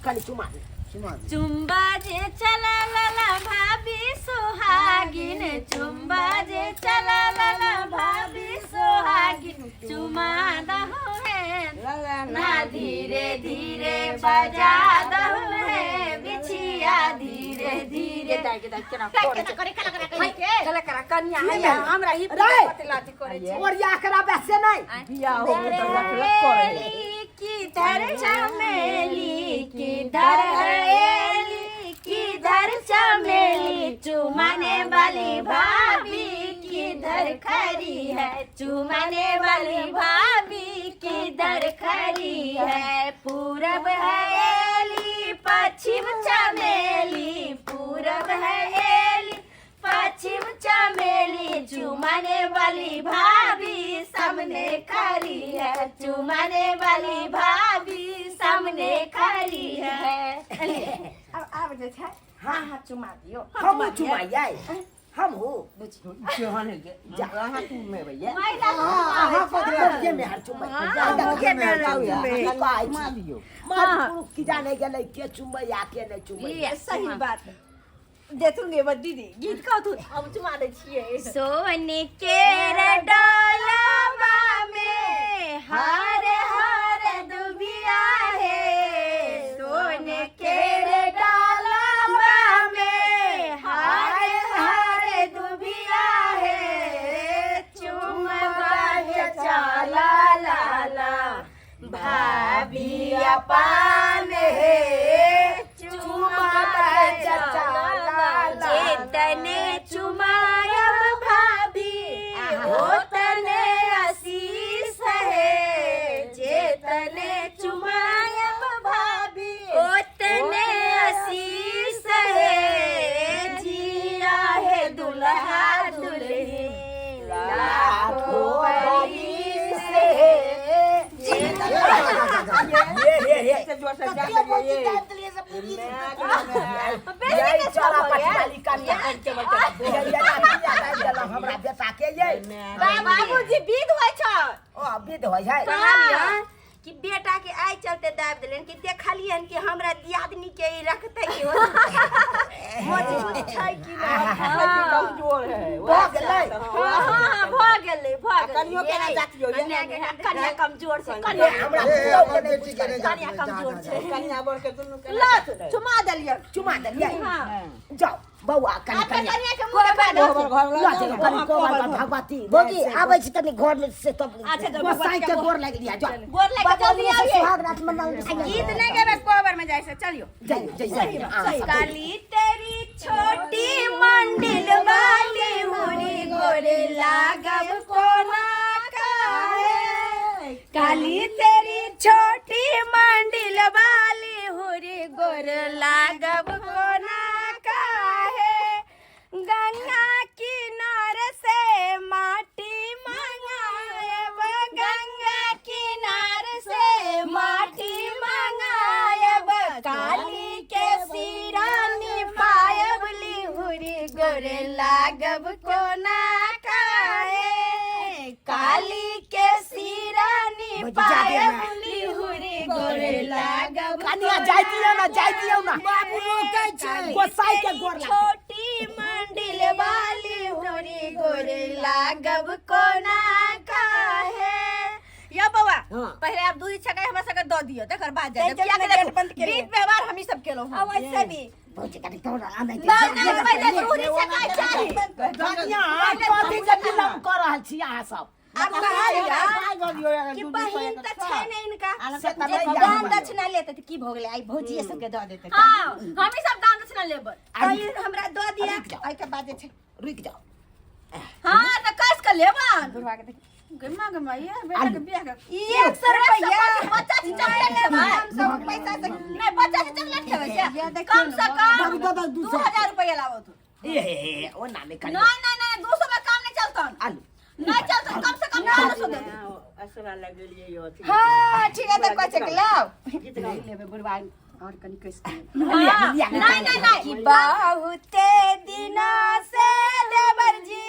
कनि चुमा दे चुमा दियौ चुम्बा जे चला लला भाभी सोहागिन चुम्बा जे चला लला भाभी सोहागिन चुमा दहु है लला ना धीरे धीरे बजा दहु है बिछिया धीरे धीरे केना केना करे केना करे करे के कला करा कनिया है हमरा ही रे! पतलाती करै छै ओरिया करा बेसे नहि बियाह हो गेल तऽ लख लख करै किधर चमेली किधर हरेली किधर चमेली चुमाने वाली भाभी किधर खड़ी है चुमाने वाली भाभी किधर खड़ी है पूरब हरेली पश्चिम चमेली पूरब हरेली पश्चिम चमेली चुमाने वाली भाभी सामने खड़ी है, चुमाने वाली भाभी सामने खड़ी है। अब आब जे छै, हाँ हाँ, चुमा दियो। हम चुमाइयै? हम हो अहाँ चुमेबै? ये में हर चुमै की कहै छी? मर्द पुरुष की जाने गेलै के चुमै आ के नहि चुमै। सही बात। देथुन गे दीदी, गीत कहथुन, हम चुमा दै छियै। सोने के डोलवा में हरे हरे दुबिया है, सोने के डोलवा में हरे हरे दुबिया है, चुमवा चला लाला भाभी अपान है, चुमवा चला लाला। जितने चुमायब भाभी ओतने आशीष है, जितने चुमायब भाभी ओतने आशीष है, जिया है दुल्हा दुल्हन लाखों बरिस है। हे हे हे, कते मोती दाबि देलियै से पूरी। यही चला पटियाली कनिया ये ये दाबि देलहुँ हमरा बेटा के ये। बाबूजी, विध होइ छै। ओ, विध होइ है। कहलियन कि बेटा के आइ चलते दाबि देलनि कि देखलियन कि हमरा दियादनी के ई रखतै कि मजबूत छै कि नहि। कमजोर है। भऽ गेलै। हाँ, भऽ गेलै, भऽ गेलै। कनियो केना जातियो ये? कनिया कमजोर छै। ये कनिया हमरा ए, पुतहु के हमर नहि बेटी के नहि कनिया जाति, कमजोर जा, छै। जा, कनिया बर के दुनू के लत चुमा देलियन। चुमा देलियै। हाँ। जाओ बौआ, कनि आब कनिया कनिया के मुँह देखा दो। घर लऽ चलू कनि कोबर पर भगवती। भौजी, आबै छी तनी घर में से तब। अच्छा, जाओ। गोसाई के गोर लागि लिया, जाओ। गोर लागि कऽ जल्दी आबियै। सुहाग रात मनाउ। गीत नहि गेबै, कोबर में जाइ से चलियो। जाइयो जाइयो, अहाँ सब। काली तेरी छोटी मंडिल वाली हुरी गोरे लागब कोना काहे, काली तेरी छोटी मंडिल वाली हुरी गोरे लागब कोना काहे, गंगा किनार से माटी मंगाएब, गंगा किनार से माटी मंगाएब, काली के सिरानी पायब लिहुरी गोरे लागब कोना काहे, काली के सिरानी भौजी, जा दे पायब ना। लिहुरी गोरे लागब। कनिया, जाय दियौ ना, जाय दियौ ना। बाबू रोकै छै। गोसाई के गोर लागतै। छोटी मंडिल वाली हुरी गोरे लागब कोना काहे। या बौआ, हाँ। पहिले आप दूध छकाई हमरा सबके दऽ दियौ, तकर बाद जाय। तै किया चलते के गेट देखू, बंद केलियै। विध व्यवहार हमही सब केलहुँ हँ। अब ऐसे भी भौजी, कनि तोरा आनै दे। नहीं, नहीं, पहिले दूध छकाई चाही। कनिया, कथी के विलम्ब कऽ रहल छी अहाँ सब? आब कहलियै कि बहिन तऽ छै ने इनका से तऽ जे नहि दान याद। दक्षिणा लेतै तऽ की भऽ गेलै, आइ भौजिये सबके दऽ देतै। हाँ, हमही सब दान दक्षिणा लेबै। तऽ ई हमरा दऽ दिअ। रुकि जाउ। एहिके बाद जे छै रुकि जाउ। हाँ, तऽ कस के लेबन। बुढ़वा के देखी। गमा गमा ये बेटा के बियाह के ई 100 रुपैआ। बच्चा छै, चॉकलेट खेबै? हम सब पैसा से नहीं, बच्चा छै, चॉकलेट खेबै से? या देखियौ कम ने, से कम दू, दू, दू, 2000 रुपया लाबो तू। ए हे हे, ओ ना नहि कनिया। नहीं नहीं नहीं, 200 में काम नहीं चलतन। आलू नहीं चलतन, कम से कम 500 दे दे। असरा लगेलियै यौ अथी। हाँ, ठीक है, तऽ कहै छै कि लाउ। गीत गाउ। लेबै बुढ़वा और कनि कसि के। हाँ, लिया, नहीं नहीं नहीं। कि बहुते दिना से देवर जी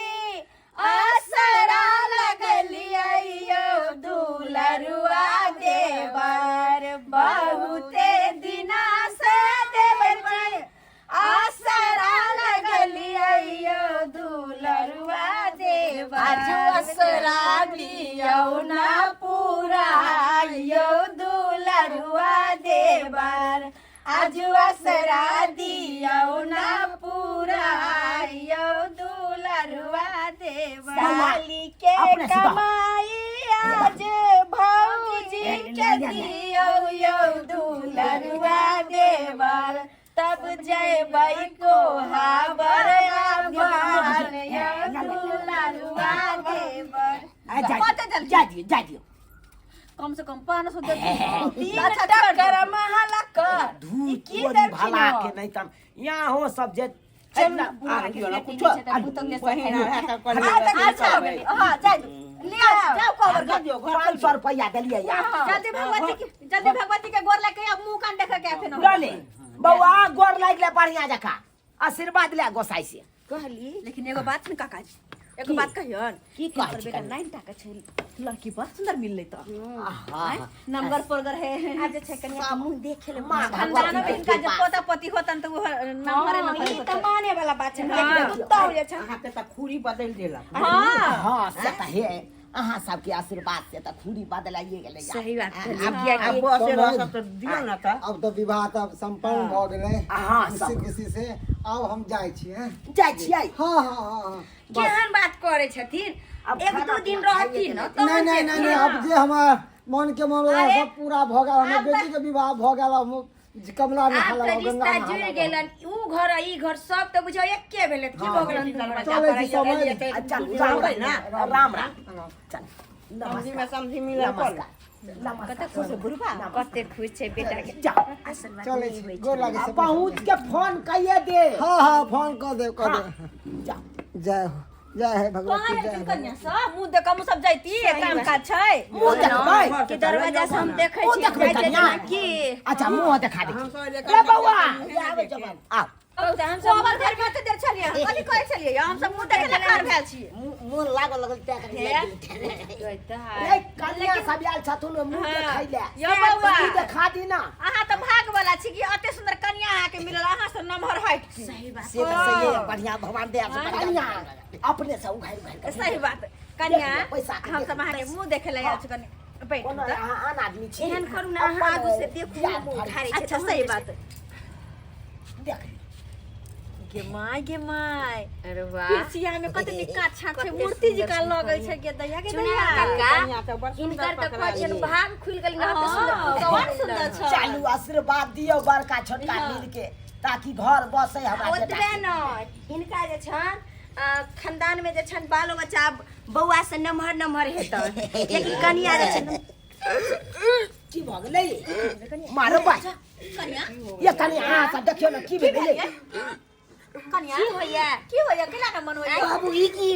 आसरा लगलियै यौ दुलरुआ देवर, बहुते दिना से देवर जी आसरा लगलियै यौ दुलरुआ देवर, आजु असरा दियौ ना पूरा यौ दुलरुआ देवर, आजु असरा दियौ ना पूरा यौ दुलरुआ देवर, साली के अपने से बात। कमाई आज भौजी के दियौ यौ दुलरुआ देवर, तब जयबै कोहाबर आभार यौ दुलरुआ देवर। आ, जा दियौ, जा दियौ, जा दियौ। कम से कम 500 दे दे। तीन अच्छा, छोड़ दे। टक्कर महला कर धूत की तोरी देलखिन भला हँ? के नहीं तम यहाँ हो सब जे चल ना आ दियौ ना कुछो अच्छा हां जाय दू ले आओ जाओ कोबर घर दियौ घर 500 रुपया देलियै यार जल्दी भगवती के जल्दी भगवती के गोर लग के अब मुंह कान देखे के फेन ले बौआ गोर लागि ले बढ़िया जकाँ आशीर्वाद ले गोसाई से कहली लेकिन एगो बात ने काका जी एगो बात कहियन की हिनकर कहै छी बेटा कनिया? 9 टाका छै लड़की बड़ सुंदर मिललै तऽ हाँ नमगर परगर है आब जे छै कनिया के मुंह देखे ले माँ खानदानो में हिनका जे पोता पोती होतन तऽ ओहो नमहरे हाँ, नमहरे ई तऽ माने वाला बात छै लेकिन कुत्ता हो जाइ छै अहाँके तऽ खूरी बदलि देलक हां हाँ से तऽ हे अहाँ सबके आशीर्वाद से तऽ खूरी बदलाइए गेलै यार। सही बात कहलियै। आब आब बसे रहब तऽ दियौ ने तऽ अब तऽ विवाह तऽ सम्पन्न भऽ गेलै हाँ, खुशी सब। खुशी से आब हम जाइ छी हैं जाइ छियै हाँ हाँ हाँ हाँ केहन बात करै छथिन अब एक खाना दू दिन पीना खाइए रहथिन के ने ने। तहन नहीं नहीं नहीं नहीं अब जे हमर मन के मन अरे, सब पूरा भऽ गेल हमर आब तऽ- बेटी के विवाह भऽ गेल हम कमला नहा आब तऽ लेब गंगा रिश्ता नहा जुड़ि लेब गेलन ऊ घर आ ई घर सब तऽ बुझियौ एके भेलै की भऽ गेलन दू घर चलै छी समझ अच्छा राम ना राम राम चल समझी में समझी मिलल पर नमस्कार नमस्कार कते खुश है बुढ़बा कते खुश छै बेटा के जाओ आशीर्वाद चलै नहि छी होइ छै। गोर लागै आ छै पहुँच के फोन कहिए दे हाँ हाँ फोन कऽ देब कऽ देब जाओ जय हो जय हे कहाँ भगवती जय एलखिन हे कन्या सब मुंह देख हम सब जाइती काम काज छै मुँह देखबै कि दरवाजा से हम देखै मुँह छी देखबै जाइ छै कनिया जेना की अच्छा मुँह देखा दे हम सब ले बौआ आबै जवान आओ बहुत हम सब कोबर घर में ओते देर छलियै कथी कहै छलियै हम सब मुंह देखे ला ठाढ़ भेल छियै मोन लागल लगल तैं कनि लागि गेल। ए कन्या सब आयल छथुन मुँह देखै ले यौ बौआ मुँह देखा दी ना अहाँ तऽ भाग वाला छी कि एते सुंदर कन्या अहाँ के मिलल अहाँ से नमहर हटि के सही बात से तऽ सही है बढ़िया भगवान दया से बढ़िया कन्या अपने से उघारि उघारि के सही बात कन्या देख लिअ, पैसा के हम देख सब अहाँ के मुंह देखे ला आयल छी कनि बैठ कोनो अहाँ आन आदमी छी एहन करू ने अहाँ आगू से देखू याद मुँह भरि। उघारै छै अच्छा तहन सही जे बात देख लिअ। गे माय गे माय अरे वाह कुर्सिया में कते नीक काठ छाट छै कते मूर्ति जी का सुंदर लगै छै गे दैया गे चुना दैया काका हिनकर तऽ कहै छियनि भाग खुलि गेल ने कते सुंदर हाँ, बड़ सुंदर छै चालू आशीर्वाद दियौ बड़का छोटका मिल के ताकि घर बसे हमरा ओतबे बेटा नहि हिनका जे छनि खानदान में जे छनि बालो बच्चा बौआ से नमहर नमहर हेतनि लेकिन कनिया जे छनि की भऽ गेलै मारो बाई ये कनि अहाँ सब देखियौ ने की भेलै कनिया की होइया की होइया केना के मन होइया बाबू ई की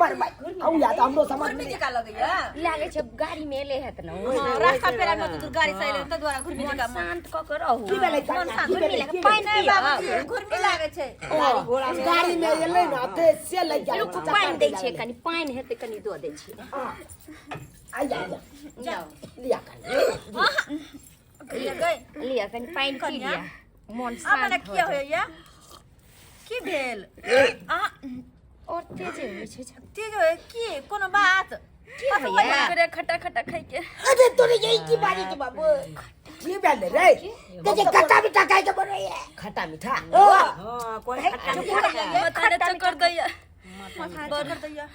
मार बाई आउ या तऽ हमरो समझ घुरमी में जका लगैया लागै छै गाड़ी में एले हेत ने ओ। हाँ, रास्ता पेरा में तो गाड़ी से एले त द्वारा घुरमी मन जका मन शांत कऽ के रहू की भेलै कनिया की घुरमी भेलै लगे की पानि भेलै? नहीं पियब बाबूजी घुरमी लागे छै गाड़ी में एलै ने ते से लग गेल रुकू पानि दै छियै कनि पानि हेतै कनि दऽ दै छियै आइया आइया जाउ लिया कनि गई लिअ कनि पानि पी कनिया। लिअ मन अपने शांत किया भऽ जायत। होइया की भेल अहाँ और तेजे होइ छै तेज होय की कोनो बात की होइया करे खटा खटा खाइ के अरे तोरे यही की बारी के बाबू की भेलै रे ते जे खट्टा मीठा खाय के बनैया खट्टा मीठा हाँ कोन खट्टा मीठा माथा ने चक्कर दैया माथा चक्कर दैया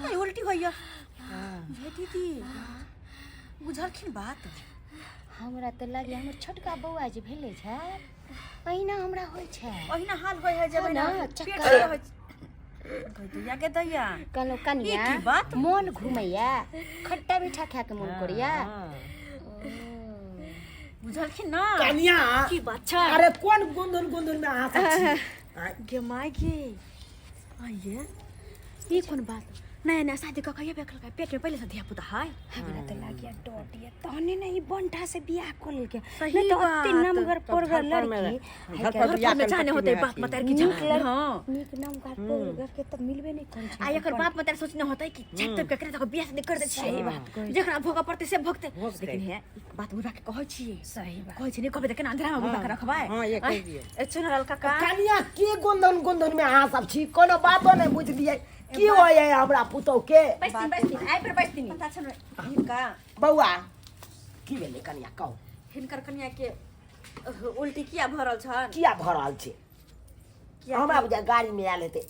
नहीं उल्टी होइया हे दीदी बुझलखिन बात हमरा तऽ लागैए हमर छोटका बौआ जे भेलै छै अहिना हमरा होइ छै ओहिना हाल होइ है जब हँ ना ने, पेट चक्कर। से होइ छै। दैया के दैया कहलहुँ कनिया ई की बात? मोन घुमैया खट्टा मीठा खायके मोन करैया बुझलखिन ना कनिया की बात छै अरे कोन गुंधुन गुंधुन में अहाँ सब छी गे माय गे आइए ई कोन बात नया नया शादी कऽ के एबे केलकै पेट में पहिले से धिया पुता है हमरा तऽ लागैया डर दिया तहने ने ई बंठा से बियाह कऽ लेलकै सही नहि तऽ ओते बात। नमगर पोरगर लड़की घर पर घर में जाने होते बाप मतार की नीक जान हाँ नीक नमगर पोरगर के तऽ मिलबे नहि करै छै आ एकर बाप मतार सोचने होते कि छाप तोप के एकरा तक बियाह शादी कर दे छियै सही बात कहै जखना भोग पड़तै से भोगतै लेकिन हे ई बात बुढ़बा के कहै छियै सही बात कहै छियै नहि कहबै तऽ केना अंधेरा में बुढ़बा के रखबै हाँ, ये कहि दियौ। ए चुनरल काका कनिया की गुंधुन गुंधुन में अहाँ सब छी कोनो बातो नहि बुझलियै की होइए हमरा पुतोह के बैसथिन बैसथिन आइ पर बैसथिन पता छै ने हिनका बौआ की भेलै कनिया कहू हिनकर कनिया के उल्टी किया भरल छन किया भऽ रहल छै हमरा बुझाय गाड़ी में आयल हेतै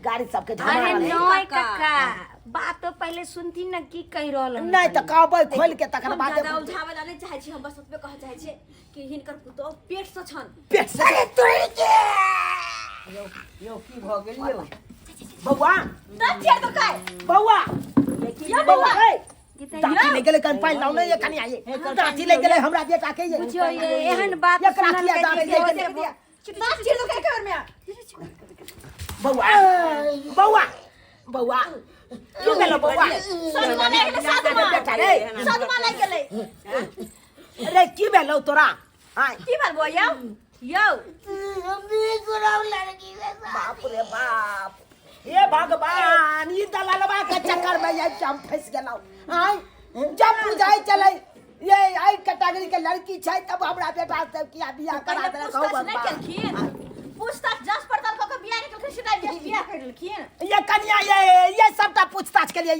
गाड़ी सबके अरे झमारल हेतै। नहीं काका बात तो पहले सुनती ना की कहि रहल हन नहि तऽ कहबै खोलि के तखन हम बाते ज्यादा उलझाबै ला नहि चाहै छी हम बस ओतबे कहऽ चाहै छी कि हिनकर पुतोह पेट से छन पेट से अरे तोरे के यौ यौ की भऽ गेल यौ बौआ दस छेड़ तो काय बौआ यौ बौआ बौआ ए, दाँती ले गेलै कनि पानि लाउ ने ये कनि आइए दाँती ले गेलै हमरा बेटा के ये बुझियौ ये एहन बात एकरा सुनल किया दाँती ले गेलै दस छेड़ तो काय कर में बौआ बौआ बौआ की भेलो बौआ सदमा लागि गेलै सदमा बेटा रे सदमा लागि गेलै रे की भेलो तोरा आय की भेल बौआ यौ यौ बाप रे बाप हे भगवान ई दलालवा के चक्कर में आबि के हम फंसि गेलहुँ आय जब बुझाइ चलै ये आई कैटेगरी के लड़की छै तब हमरा बेटा सब किया बियाह करा पहिले देलक हौ पूछताछ नहि भगवान केलखिन पूछताछ जांच पड़ताल कऽ के बियाह नहि केलखिन सीधा बियाह बियाह करि लेलखिन ये कन्या ये सबटा पूछताछ के लिए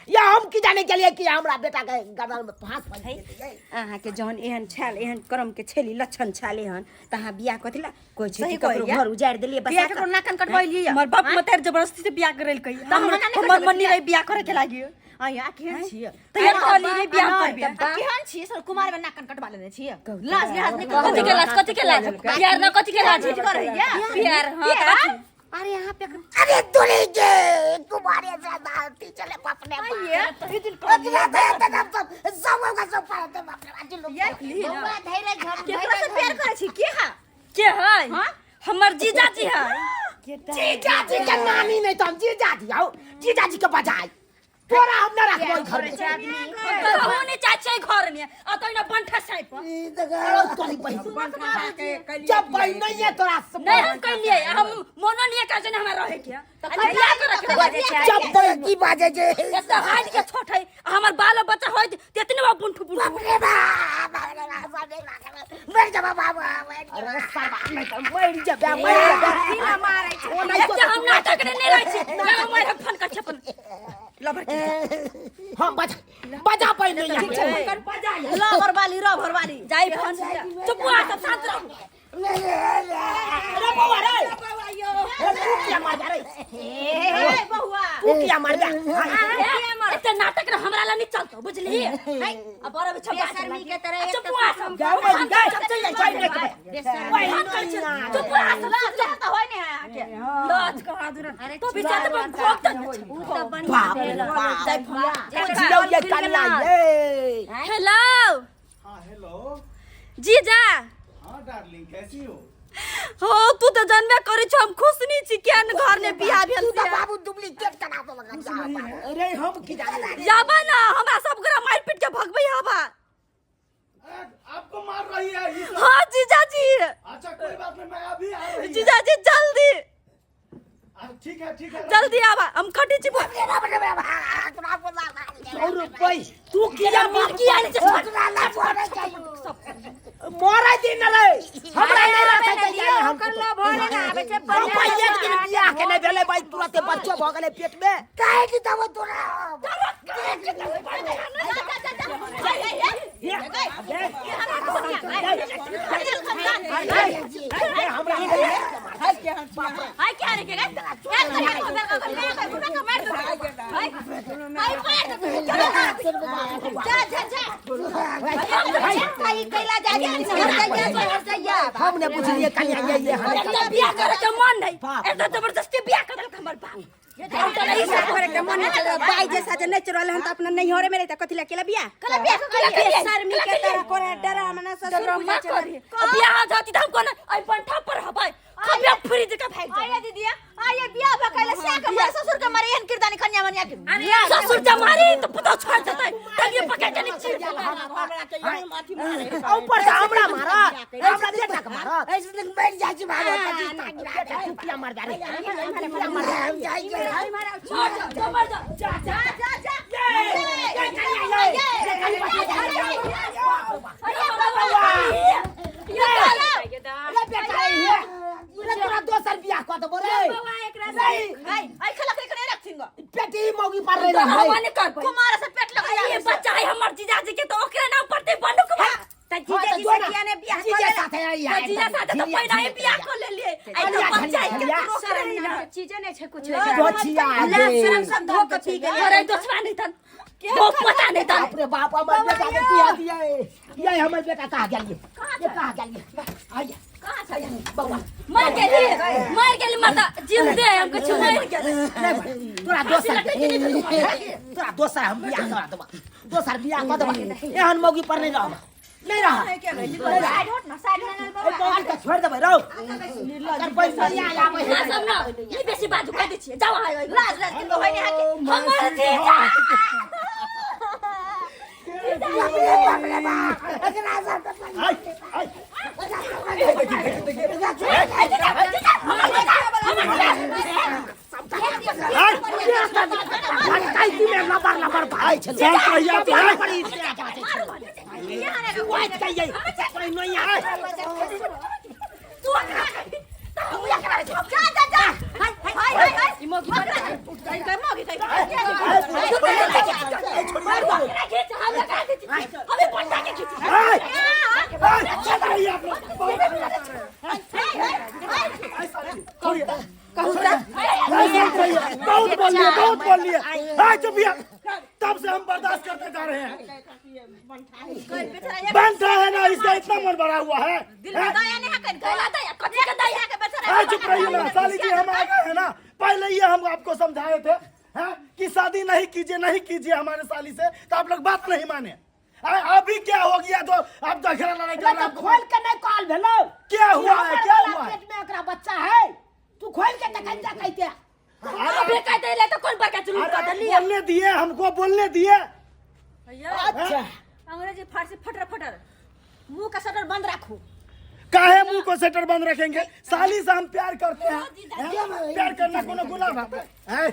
ये हम की जाने के लिए कि हमरा बेटा के गर्दन में फांस फंस गेलै ये अहाँके जहन एहन छाल एहन क्रम के छेली लक्षण छाल एहन तऽ अहाँ बियाह कथी ला कोइ छै सही कि ककरो कहैया। घर उजाड़ि देलियै बसा बियाह कऽ। ककरो नाक कान कटबैलियै हमर बाप मतारि जबरदस्ती से बियाह करेलकै तऽ हमरा नहि हमर कटबेलकै। मन नहीं रहे बियाह करे के लागी आया केहन छियै तऽ यार कहली रे बियाह करबे आ केहन छियै सर कुमार में नाक कान कटवा लेने छियै लाज लिहाज नहि कथी के लाज कथी के लाज प्यार न कथी के लाज करैया प्यार हां प्यार? अरे यहाँ पे अरे तुरी के तुम्हारे साथ चले बाप रे बाप ये दिन अगला तो सब सब का सब पाते बाप रे बाप लोग यार बौआ धैर्य घर केकरा से प्यार करै छी के हा के है हमर जीजाजी है जीजाजी के नानी नहीं तो हम जीजाजी आओ जीजाजी के बजाय तोरा हम ना रखबो ई घर में कहू नहीं चाहे छै घर में आ तो ना बंठा साइप अरे तोरी बहिन जब बहिन नहीं है तोरा से नहीं हम कहलिए हम मोनो नहीं कह जने हमरा रहे के त बियाह करे के बाजे छै जब बहिन की बाजे जे एते हाइट के छोट है आ हमर बाल बच्चा होइत तेतने बा बुंठू बुंठू बाप रे बाप बाप रे बाप बाप रे बाप मर जा बाबा मर जा अरे साला नहीं तो मर जबे मर जबे मारै छै ओ नहीं तो एते हम नाटक ने नहीं रहै छी ना मार फोन कर छपन लबर के हम बजा बजा बहिन नहीं है बजा रबर वाली रबर वाली जाई फोन चुप हुआ सब शांत रहो अरे बउआ रे अरे तू किया मार जा रे ए बहुआ तू किया मार जा एते नाटक ने हमरा ला नहीं चलतो बुझली है अब बड़ अभी छपा बेशर्मी के तरह एक चुप हुआ सब जाओ बहिन जाओ चल जा चल चुप हुआ सब लाज लिहाज तऽ होइ नहि है अहाँके लाज कहाँ दूर तो भी जाते पर भोग तक उ तऽ बढ़िया बाप रे भेल। बाप जाई फोन बुझियौ ये कन्या ये हेलो हाँ हेलो जीजा हाँ डार्लिंग कैसी हो हो तू तो जानबे करै छौ हम खुश नहीं छी केहन घर ने बियाह भेल तू तो से। बाबू डुप्लीकेट करा दो लगा जा अरे हम की जाने जाबा ना हमरा सब गोरा मारि पीट के भगबै हवा अरे, आपको मार रही है ये सब। हाँ जीजाजी अच्छा कोई बात नहीं मैं अभी आ रही हूँ। जीजाजी जल्दी अच्छा, ठीक है ठीक है जल्दी आवा हम खटी छी और भाई तू किया मार की आयल छै मरे दिन रे हमरा नहीं रखे के जाए हम ओकर लोभ होने ना आबै छै हम भाई एक दिन बियाह के नहीं भेलै भाई तुरंते बच्चो भऽ गेलै पेट में काहे की तब तोरा हमरा हाय क्या रे के गए जा जा जा कहीं कैला जा जा हर जाइया हम ने बुझलिए कन्या ये ये हम एते बियाह करे के मन नहीं एते जबरदस्ती बियाह कर देलक हमर बाप हम तो नहीं बियाह करे के मन नहीं चल बाई जैसा जे नहीं चल रहल त अपना नैहरे में रहता कथी ला केला बियाह कला बियाह कला बियाह शर्मी के तरह कोरे डरा मना ससुर डरामा बुझे चल करी बियाह जाती त हम कोना आई बंठा पर हबै खबिया फ्रिज के भाग आया दीदी आया बियाह भ कैला से के मरे ससुर के मरे एहन किरदानी कन्या मनिया के ससुर जमारी तो पुतो छोड़ देतै तब ये पकड़ के नीचे ऊपर से हमरा मारा हमरा बेटा के मारा ऐसे मर जा छी बाबू बेटा तू किया मार जा रे तू किया मार जा हम जाइ के मर जा मर जा जा जा जा जा ये कन्या ये ये कन्या अरे बेटा ये ये तोरा दोसर बियाह कऽ देबो रे नहीं हाय आई खला के करे रखथिन गो पेटी मौगी पर रे तो है हम नहीं करबै कुमार से पेट लगा ये बच्चा है हमर जीजाजी के तो ओकरे नाम पड़ते बंडुक त जीजा जी से किया ने बियाह जीजा साथे आई तो जीजा साथे तो पहिना ही बियाह कर लेलिए आई तो बच्चा है के तो रोक रही ना चीजे नहीं छै कुछ दोछिया लाज शरम सब धो के पी गेलै अरे दोसरा नहीं तन वो पता नहीं तन बाप रे बाप हमर बेटा के किया दिया ये हमर बेटा कहाँ गेलिए ये कहाँ गेलिए आइए कहां छै बउआ मर गेली मर गेली माता जिंदे है हमको छु मर गेली नहीं भाई, तोरा दोसर तोरा दोसर हम बियाह करा देबा दोसर बियाह कऽ देबा एहन मौगी पर नहीं रहब नहीं रहा साइड हट ना साइड हट ए मौगी के छोड़ देबै रौ अगर पैसा नहीं आबै अहाँ सब ना ई बेसी बाजू कह दै छियै जाउ अहाँ लाज लाज के लोहै नहीं हाके हमर जीजा आई आई लबर लबर भाई छल शांत रहिए आप आई। तू एकरा त हम एकरा जा जा जा हाय हाय हाय हाय ई मोगी कर मोगी कर खींच हम एकरा खींच हमें बंटा के खींच आई, आई, शांत रहिए आप लोग। आई, साली, छोड़िए। आई, शांत रहिए। बहुत बोल लिए, बहुत बोल लिए। आई, चुप तब से हम बर्दाश्त करते जा रहे हैं। बनता है ना, इसका इतना मन बड़ा हुआ है। दिल में दया नहीं है कहला दया कथी के दया के बेचारा आ, चुप रहिए ना साली जी, हम आ गए हैं ना। पहले ही हम आपको समझाए थे हैं कि शादी नहीं कीजिए, नहीं कीजिए हमारे साली से, तो आप लोग बात नहीं माने। अभी क्या हो गया जो आप झगड़ा लड़ाई कर रहे हैं? खोल के नहीं कॉल भेलो। क्या हुआ है, क्या हुआ है? पेट में एकरा बच्चा है, तू खोल के तखन जा कहते। अबे कह दे ले तो कौन बड़का जुलूम कर अरे देली। बोलने दिए हमको, बोलने दिए। अच्छा अंग्रेजी फारसी फटर फटर मुंह का शटर बंद रखो। काहे मुंह को शटर बंद रखेंगे? साली से हम प्यार करते हैं, हैं? प्यार करना कोनो गुनाह है?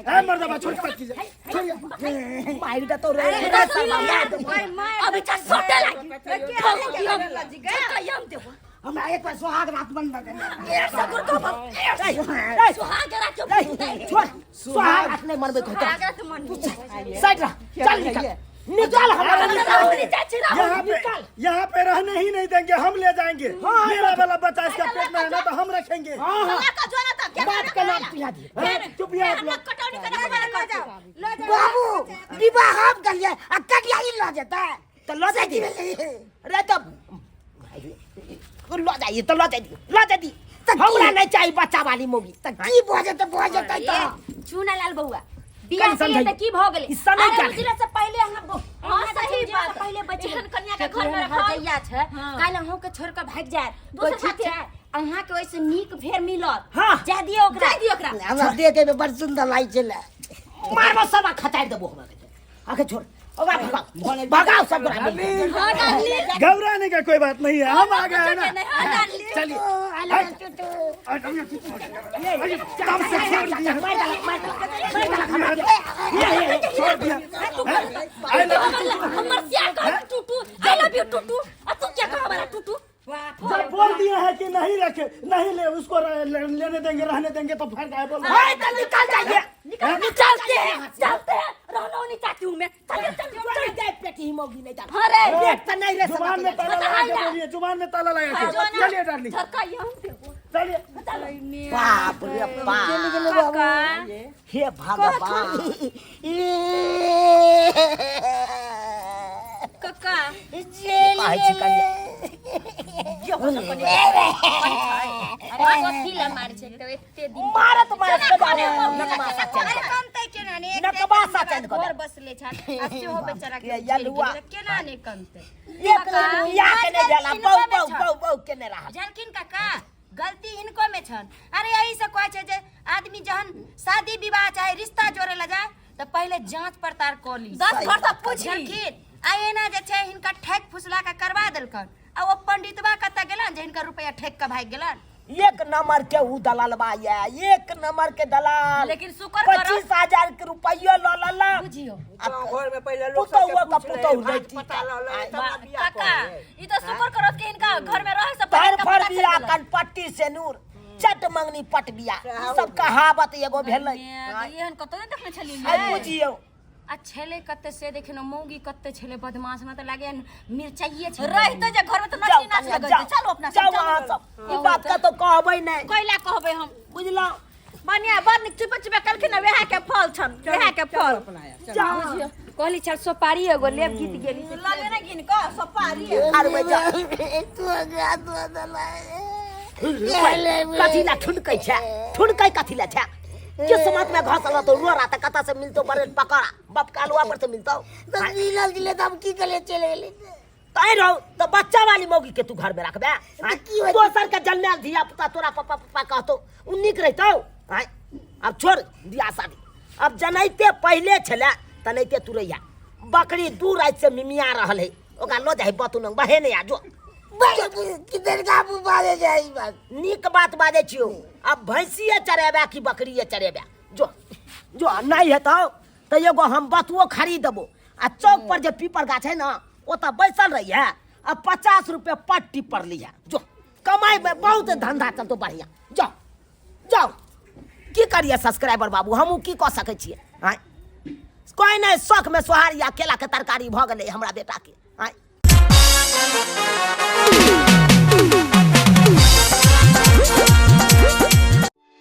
हैं मर्दबा, छोड़ के बात कीजिए, छोड़िए। माइल दा तो रे अबे चा सोटे लागी हम देबो। हमरा एक बार सुहाग रात बंद दे। सगुर को सुहाग रात छोड़, सुहाग रात नहीं मनबे कहता। सुहाग रात मन साइड रह, चल निकल निकल हमारा निकल। यहाँ पे, यहाँ पे रहने ही नहीं देंगे, हम ले जाएंगे। मेरा वाला बच्चा इसका पेट में है ना, तो हम रखेंगे। बाप का नाम तू याद है। चुप आप लोग। कटौनी करना हमारा कर जाओ। बाबू विवाह हम करिए आ कटिया ही ल जेतै तो ल जाई रे, तो ल जाइए, तो ल जाई, ल जाई। हमरा नहीं चाहिए बच्चा वाली मोगी। त की भऽ जेतै, भऽ जेतै त चूना लाल बउआ बियाह के त की भ गेलै? समय अरे उजरा से पहले हम हां सही बात, पहले बच एहन कन्या के घर में रखल जइया छै, काल्हि अहूँ के छोड़ के भागि जायत दोसर ठीक छै, अहाँ के ओइसे नीक फेर मिलत। हां जा दियौ ओकरा, जा दियौ ओकरा। हमरा देखे में बड़ सुंदर लागै छलै। मारबो सब खचाइ देबो हमरा के। आके छोड़, ओकरा भगाओ भगाओ सब। घबराने का कोई बात नहीं है, हम आ गए हैं ना। चलिए छोड़ दिया। जब बोल दिए हैं कि नहीं रखे, नहीं ले, उसको लेने देंगे, रहने देंगे, तो फिर काय बोल। निकल जाइए, निकलते हैं, चलते हैं, रहना नहीं चाहती हूँ मैं। चल चल चल जाए, पेट ही मोगी नहीं डाल। अरे पेट तो नहीं रे, जुबान में ताला लगा के बोलिए, जुबान में ताला लगा के। चलिए डार्लिंग, चलिए। बाप रे बाप, हे भगवान। कक्का मारत मारत जानकिन काका गलती इनको में छन। अरे यही से कहै छै जे आदमी जहन शादी विवाह चाहे रिश्ता जोड़े ला जाए त पहले जांच पड़ताल कर ली, 10 घर तक पूछ ली। आ एना जे छै हिनका ठैक फुसला के करवा देलकन, आ ओ पंडितवा कतऽ गेलन जे हिनका रुपया ठैक के भागि गेलन। एक नंबर के ऊ दलालबा या, एक नंबर के दलाल। लेकिन शुक्र करो 25,000 के रुपया ल ल ल बुझियो घर में पहले लोग पुतौआ का पुतौह रही पता ल ल तब बियाह काका ई त शुक्र करो कि इनका घर में रहे से पर पर बिया कनपट्टी से नूर चट मंगनी पट बिया, ई सब कहावत एगो भेलै। एहन कतौ नहि देखने छलियै। आ बुझियो आ छेले कते से देखे न मौगी कते छेले बदमाश में त लागे मिरचाइए छे रहिते जे घर में त नचनी नाच लगै चलो अपना सब, जाओ अहाँ सब। ई बात का तो कहबै नहि, कैला कहबै हम बुझलौ? बढ़िया बड़ नीक चुपे चुपे कहलखिन वएह के फल छन, वएह के फल। बुझियो कहली चल सोपारी एगो लेब गीत गेली ल ले ना गिन क सोपारी। अरे जा तू गा दो कथी ला ठुनकै छै, ठुनकै कथी ला छै? किस्मत में घसल तो रो रहा था, कता से मिलतो बड़े पकड़ा बाप का आलुआ पर से मिलतो। तो मिलल दिले त हम की कले चले गेली। तैं रहो तऽ बच्चा वाली मौगी के तू घर में रखबे आँय? की होइत? दोसर के जन्मायल धिया पुता तोरा पप्पा पप्पा कहतो उ नीक रहितौ आँय? आब छोड़ बियाह शादी अब जनैते पहिले छलै तनैते तू रहिया बकरी दू राति से मिमिया रहल है ओकरा लऽ जाइ बतू नंग बहे नहीं आ जो किधर काबू बाजे जाई बात नीक बात बाजै छियौ अब भैंसिए चरेबे कि बकरिए चरेबे जो जो नहीं हेतौ तऽ एगो हम बतुओ खरीद देबो आ चौक पर जे पीपर गाछ है ना ओतऽ बैसल रहिए आ 50 रुपये पट्टी पर लिहे जो कमाई में बहुत धंधा चलतो बढ़िया जाओ जाओ की करिए सब्सक्राइबर बाबू हमहूँ की कऽ सकै छियै आँय कोइ नहि शौकमे सोहारी आ केलाके तरकारी भऽ गेलै हमरा बेटाके आँय।